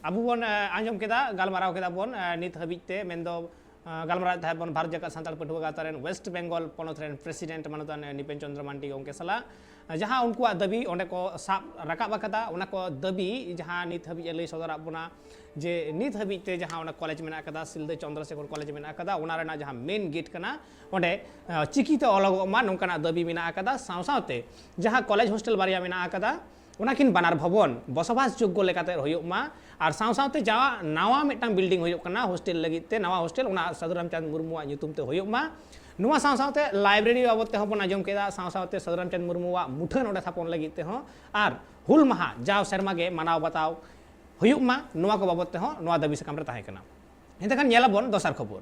ᱟᱵᱚ ᱵᱚᱱ, ᱮ, ᱟᱸᱡᱚᱢ ᱠᱮᱫᱟ, ᱜᱟᱞᱢᱟᱨᱟᱣ ᱠᱮᱫᱟ ᱵᱚᱱ, ᱮ, ᱱᱤᱛ ᱦᱟᱹᱵᱤᱡ ᱛᱮ, ᱢᱮᱱᱫᱚ, ᱮ, ᱜᱟᱞᱢᱟᱨᱟᱣᱮᱫ ᱛᱟᱦᱮᱸᱫ ᱵᱚᱱ ᱵᱷᱟᱨᱚᱛ ᱡᱟᱠᱟᱛ ᱥᱟᱱᱛᱟᱲ ᱯᱟᱹᱴᱷᱩᱣᱟᱹ ᱜᱟᱶᱛᱟ ᱨᱮᱱ ᱣᱮᱥᱴ ᱵᱮᱝᱜᱚᱞ ᱯᱚᱱᱚᱛ ᱨᱮᱱ ᱯᱨᱮᱥᱤᱰᱮᱱᱴ ᱢᱟᱱᱚᱛᱟᱱ ᱱᱤᱯᱮᱱ ᱪᱚᱱᱫᱨᱚ ᱢᱟᱱᱰᱤ ᱜᱚᱢᱠᱮ ᱥᱟᱞᱟᱜ, ᱮ, ᱡᱟᱦᱟᱸ ᱩᱱᱠᱩᱣᱟᱜ ᱫᱟᱹᱵᱤ ᱚᱸᱰᱮ ᱠᱚ ᱥᱟᱵ ᱨᱟᱠᱟᱵ ᱟᱠᱟᱫᱟ, ᱚᱱᱟ ᱠᱚ ᱫᱟᱹᱵᱤ ᱡᱟᱦᱟᱸ ᱱᱤᱛ ᱦᱟᱹᱵᱤᱡ ᱮ ᱞᱟᱹᱭ ᱥᱚᱫᱚᱨᱟᱜ ᱵᱚᱱᱟ ᱡᱮ ᱱᱤᱛ ᱦᱟᱹᱵᱤᱡ ᱛᱮ ᱡᱟᱦᱟᱸ ᱚᱸᱰᱮ ᱠᱚᱞᱮᱡᱽ ᱢᱮᱱᱟᱜ ᱟᱠᱟᱫᱟ, ᱥᱤᱞᱫᱟᱹ ᱪᱚᱱᱫᱨᱚᱥᱮᱠᱷᱚᱨ ᱠᱚᱞᱮᱡᱽ ᱢᱮᱱᱟᱜ ᱟᱠᱟᱫᱟ, ᱚᱱᱟ ᱨᱮᱱᱟᱜ ᱡᱟᱦᱟᱸ ᱢᱮᱱ ᱜᱮᱴ ᱠᱟᱱᱟ, ᱚᱸᱰᱮ, ᱮ, ᱪᱤᱠᱤᱛᱮ ᱚᱞᱚᱜᱚᱜ ᱢᱟ, ᱱᱚᱝᱠᱟᱱᱟᱜ ᱫᱟᱹᱵᱤ ᱢᱮᱱᱟᱜ ᱟᱠᱟᱫᱟ᱾ ᱥᱟᱶ ᱥᱟᱶᱛᱮ ᱡᱟᱦᱟᱸ ᱠᱚᱞᱮᱡᱽ ᱦᱳᱥᱴᱮᱞ ᱵᱟᱨᱭᱟ ᱢᱮᱱᱟᱜ ᱟᱠᱟᱫᱟ, ᱚᱱᱟᱠᱤᱱ ᱵᱟᱱᱟᱨ ᱵᱷᱚᱵᱚᱱ ᱵᱚᱥᱚᱵᱟᱥ ᱡᱳᱜᱽᱜᱚ ᱞᱮᱠᱟᱛᱮ ᱦᱩᱭᱩᱜ ᱢᱟ᱾ ᱟᱨ ᱥᱟᱶ ᱥᱟᱶᱛᱮ ᱡᱟᱦᱟᱸ ᱱᱟᱣᱟ ᱢᱤᱫᱴᱟᱝ ᱵᱤᱞᱰᱤᱝ ᱦᱩᱭᱩᱜ ᱠᱟᱱᱟ ᱦᱳᱥᱴᱮᱞ ᱞᱟᱹᱜᱤᱫ ᱛᱮ, ᱱᱟᱣᱟ ᱦᱳᱥᱴᱮᱞ, ᱚᱱᱟ ᱥᱟᱹᱫᱷᱩ ᱨᱟᱢᱪᱟᱸᱫᱽ ᱢᱩᱨᱢᱩᱣᱟᱜ ᱧᱩᱛᱩᱢ ᱛᱮ ᱦᱩᱭᱩᱜ ᱢᱟ᱾ ᱱᱚᱣᱟ ᱥᱟᱶ ᱥᱟᱶᱛᱮ ᱞᱟᱭᱵᱨᱮᱨᱤ ᱵᱟᱵᱚᱫ ᱛᱮᱦᱚᱸ ᱵᱚᱱ ᱟᱸᱡᱚᱢ ᱠᱮᱫᱟ, ᱥᱟᱶ ᱥᱟᱶᱛᱮ ᱥᱟᱹᱫᱷᱩ ᱨᱟᱢᱪᱟᱸᱫᱽ ᱢᱩᱨᱢᱩᱣᱟᱜ ᱢᱩᱴᱷᱟᱹᱱ ᱚᱸᱰᱮ ᱛᱷᱟᱯᱚᱱ ᱞᱟᱹᱜᱤᱫ ᱛᱮᱦᱚᱸ, ᱟᱨ ᱦᱩᱞ ᱢᱟᱦᱟ ᱡᱟᱣ ᱥᱮᱨᱢᱟ ᱜᱮ ᱢᱟᱱᱟᱣ ᱵᱟᱛᱟᱣ ᱦᱩᱭᱩᱜ ᱢᱟ, ᱱᱚᱣᱟ ᱠᱚ ᱵᱟᱵᱚᱫ ᱛᱮᱦᱚᱸ ᱱᱚᱣᱟ ᱫᱟᱹᱵᱤ ᱥᱟᱠᱟᱢ ᱨᱮ ᱛᱟᱦᱮᱸ ᱠᱟᱱᱟ᱾ ᱮᱱᱛᱮ ᱠᱷᱟᱱ ᱧᱮᱞᱟᱵᱚᱱ ᱫᱚᱥᱟᱨ ᱠᱷᱚᱵᱚᱨ᱾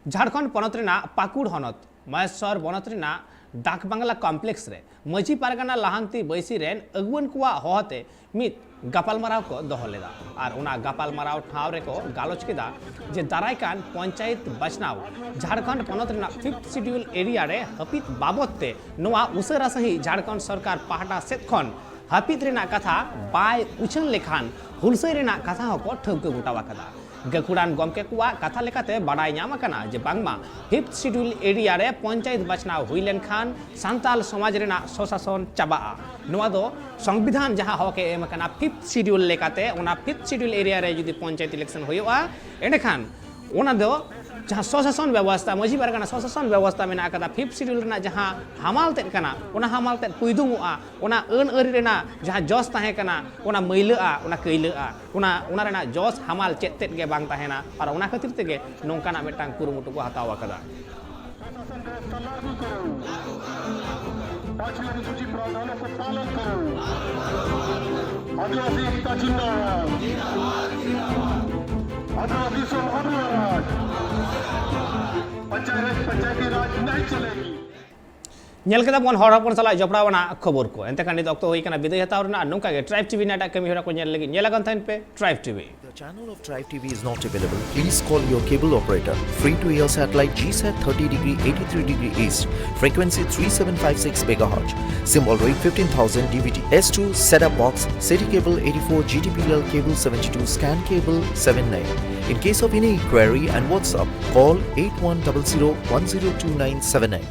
ᱡᱷᱟᱲᱠᱷᱚᱸᱰ ᱯᱚᱱᱚᱛ ᱨᱮᱱᱟᱜ ᱯᱟᱠᱩᱲ ᱦᱚᱱᱚᱛ ᱢᱚᱦᱮᱥᱣᱚᱨ ᱵᱚᱱᱚᱛ ᱨᱮᱱᱟᱜ ᱰᱟᱠ ᱵᱟᱝᱞᱟ ᱠᱚᱢᱯᱞᱮᱠᱥ ᱨᱮ ᱢᱟᱹᱡᱷᱤ ᱯᱟᱨᱜᱟᱱᱟ ᱞᱟᱦᱟᱱᱛᱤ ᱵᱟᱹᱭᱥᱤ ᱨᱮᱱ ᱟᱹᱜᱩᱣᱟᱹᱱ ᱠᱚᱣᱟᱜ ᱦᱚᱦᱚᱛᱮ ᱢᱤᱫ ᱜᱟᱯᱟᱞᱢᱟᱨᱟᱣ ᱠᱚ ᱫᱚᱦᱚ ᱞᱮᱫᱟ᱾ ᱟᱨ ᱚᱱᱟ ᱜᱟᱯᱟᱞᱢᱟᱨᱟᱣ ᱴᱷᱟᱶ ᱨᱮᱠᱚ ᱜᱟᱞᱚᱪ ᱠᱮᱫᱟ ᱡᱮ ᱫᱟᱨᱟᱭ ᱠᱟᱱ ᱯᱚᱧᱪᱟᱭᱮᱛ ᱵᱟᱪᱷᱱᱟᱣ ᱡᱷᱟᱲᱠᱷᱚᱸᱰ ᱯᱚᱱᱚᱛ ᱨᱮᱱᱟᱜ ᱯᱷᱤᱯᱛᱷ ᱥᱤᱰᱤᱭᱩᱞ ᱮᱨᱤᱭᱟ ᱨᱮ ᱦᱟᱹᱯᱤᱫ ᱵᱟᱵᱚᱫ ᱛᱮ ᱱᱚᱣᱟ ᱩᱥᱟᱹᱨᱟ ᱥᱟᱺᱦᱤᱡ ᱡᱷᱟᱲᱠᱷᱚᱸᱰ ᱥᱚᱨᱠᱟᱨ ᱯᱟᱦᱴᱟ ᱥᱮᱫ ᱠᱷᱚᱱ ᱦᱟᱹᱯᱤᱫ ᱨᱮᱱᱟᱜ ᱠᱟᱛᱷᱟ ᱵᱟᱭ ᱩᱪᱷᱟᱹᱱ ᱞᱮᱠᱷᱟᱱ ᱦᱩᱞᱥᱟᱹᱭ ᱨᱮᱱᱟᱜ ᱠᱟᱛᱷᱟ ᱦᱚᱸᱠᱚ ᱴᱷᱟᱹᱣᱠᱟᱹ ᱜᱚᱴᱟ ᱟᱠᱟᱫᱟ᱾ ᱜᱟᱹᱠᱷᱩᱲᱟᱱ ᱜᱚᱢᱠᱮ ᱠᱚᱣᱟᱜ ᱠᱟᱛᱷᱟ ᱞᱮᱠᱟᱛᱮ ᱵᱟᱰᱟᱭ ᱧᱟᱢ ᱟᱠᱟᱱᱟ ᱡᱮ ᱵᱟᱝᱢᱟ ᱯᱷᱤᱯᱛᱷ ᱥᱤᱰᱤᱭᱩᱞ ᱮᱨᱤᱭᱟ ᱨᱮ ᱯᱚᱧᱪᱟᱭᱮᱛ ᱵᱟᱪᱷᱱᱟᱣ ᱦᱩᱭ ᱞᱮᱱᱠᱷᱟᱱ ᱥᱟᱱᱛᱟᱞ ᱥᱚᱢᱟᱡᱽ ᱨᱮᱱᱟᱜ ᱥᱚᱥᱟᱥᱚᱱ ᱪᱟᱵᱟᱜᱼᱟ᱾ ᱱᱚᱣᱟ ᱫᱚ ᱥᱚᱝᱵᱤᱫᱷᱟᱱ ᱡᱟᱦᱟᱸ ᱦᱚᱠ ᱮ ᱮᱢ ᱟᱠᱟᱱᱟ ᱯᱷᱤᱯᱛᱷ ᱥᱤᱰᱤᱭᱩᱞ ᱞᱮᱠᱟᱛᱮ, ᱚᱱᱟ ᱯᱷᱤᱯᱛᱷ ᱥᱤᱰᱤᱭᱩᱞ ᱮᱨᱤᱭᱟ ᱨᱮ ᱡᱩᱫᱤ ᱯᱚᱧᱪᱟᱭᱮᱛ ᱤᱞᱮᱠᱥᱚᱱ ᱦᱩᱭᱩᱜᱼᱟ, ᱮᱸᱰᱮᱠᱷᱟᱱ ᱚᱱᱟ ᱫᱚ ᱡᱟᱦᱟᱸ ᱥᱚᱥᱟᱥᱚᱱ ᱵᱮᱵᱚᱥᱛᱷᱟ, ᱢᱟᱹᱡᱷᱤ ᱯᱟᱨᱜᱟᱱᱟ ᱥᱚᱥᱟᱥᱚᱱ ᱵᱮᱵᱚᱥᱛᱷᱟ ᱢᱮᱱᱟᱜ ᱟᱠᱟᱫᱟ, ᱯᱷᱤᱯᱛᱷ ᱥᱤᱰᱤᱭᱩᱞ ᱨᱮᱱᱟᱜ ᱡᱟᱦᱟᱸ ᱦᱟᱢᱟᱞ ᱛᱮᱫ ᱠᱟᱱᱟ, ᱚᱱᱟ ᱦᱟᱢᱟᱞ ᱛᱮᱫ ᱯᱩᱭᱫᱩᱝᱚᱜᱼᱟ, ᱚᱱᱟ ᱟᱹᱱ ᱟᱹᱨᱤ ᱨᱮᱱᱟᱜ ᱡᱟᱦᱟᱸ ᱡᱚᱥ ᱛᱟᱦᱮᱸ ᱠᱟᱱᱟ, ᱚᱱᱟ ᱢᱟᱹᱭᱞᱟᱹᱜᱼᱟ, ᱚᱱᱟ ᱠᱟᱹᱭᱞᱟᱹᱜᱼᱟ, ᱚᱱᱟ, ᱚᱱᱟ ᱨᱮᱱᱟᱜ ᱡᱚᱥ ᱦᱟᱢᱟᱞ ᱪᱮᱫ ᱛᱮᱫ ᱜᱮ ᱵᱟᱝ ᱛᱟᱦᱮᱱᱟ᱾ ᱟᱨ ᱚᱱᱟ ᱠᱷᱟᱹᱛᱤᱨ ᱛᱮᱜᱮ ᱱᱚᱝᱠᱟᱱᱟᱜ ᱢᱤᱫᱴᱟᱝ ᱠᱩᱨᱩᱢᱩᱴᱩ ᱠᱚ ᱦᱟᱛᱟᱣ ᱟᱠᱟᱫᱟ᱾ प्रशासन व्यवस्था लागू करो, पांच अनुसूची प्रावधानों को पालन करो। आदिवासी एकता जिंदाबाद। आदिवासी समाज महाराज। पंचायत, पंचायती राज नहीं चलेगी। ᱧᱮᱞ ᱠᱮᱫᱟ ᱵᱚᱱ ᱦᱚᱲ ᱦᱚᱯᱚᱱ ᱥᱟᱞᱟᱜ ᱡᱚᱯᱲᱟᱣ ᱟᱱᱟᱜ ᱠᱷᱚᱵᱚᱨ ᱠᱚ᱾ ᱮᱱᱛᱮ ᱠᱷᱟᱱ ᱱᱤᱛ ᱚᱠᱛᱚ ᱦᱩᱭ ᱠᱟᱱᱟ ᱵᱤᱫᱟᱹᱭ ᱦᱟᱛᱟᱣ ᱨᱮᱱᱟᱜ᱾ ᱱᱚᱝᱠᱟ ᱜᱮ Tribe TV ᱨᱮᱱᱟᱜ ᱮᱴᱟᱜ ᱠᱟᱹᱢᱤ ᱦᱚᱨᱟ ᱠᱚ ᱧᱮᱞ ᱞᱟᱹᱜᱤᱫ ᱧᱮᱞ ᱟᱠᱟᱱ ᱛᱟᱦᱮᱱ ᱯᱮ Tribe TV. The channel of Tribe TV is not available. Please call your cable operator. Free to air satellite GSAT thirty degree eighty-three degree east, frequency three seven five six megahertz, symbol rate fifteen thousand DVT, S two setup box, city cable eighty-four, GTPL cable seventy-two, scan cable seven nine. In case of any inquiry and WhatsApp, call eight one double zero one zero two nine seven nine.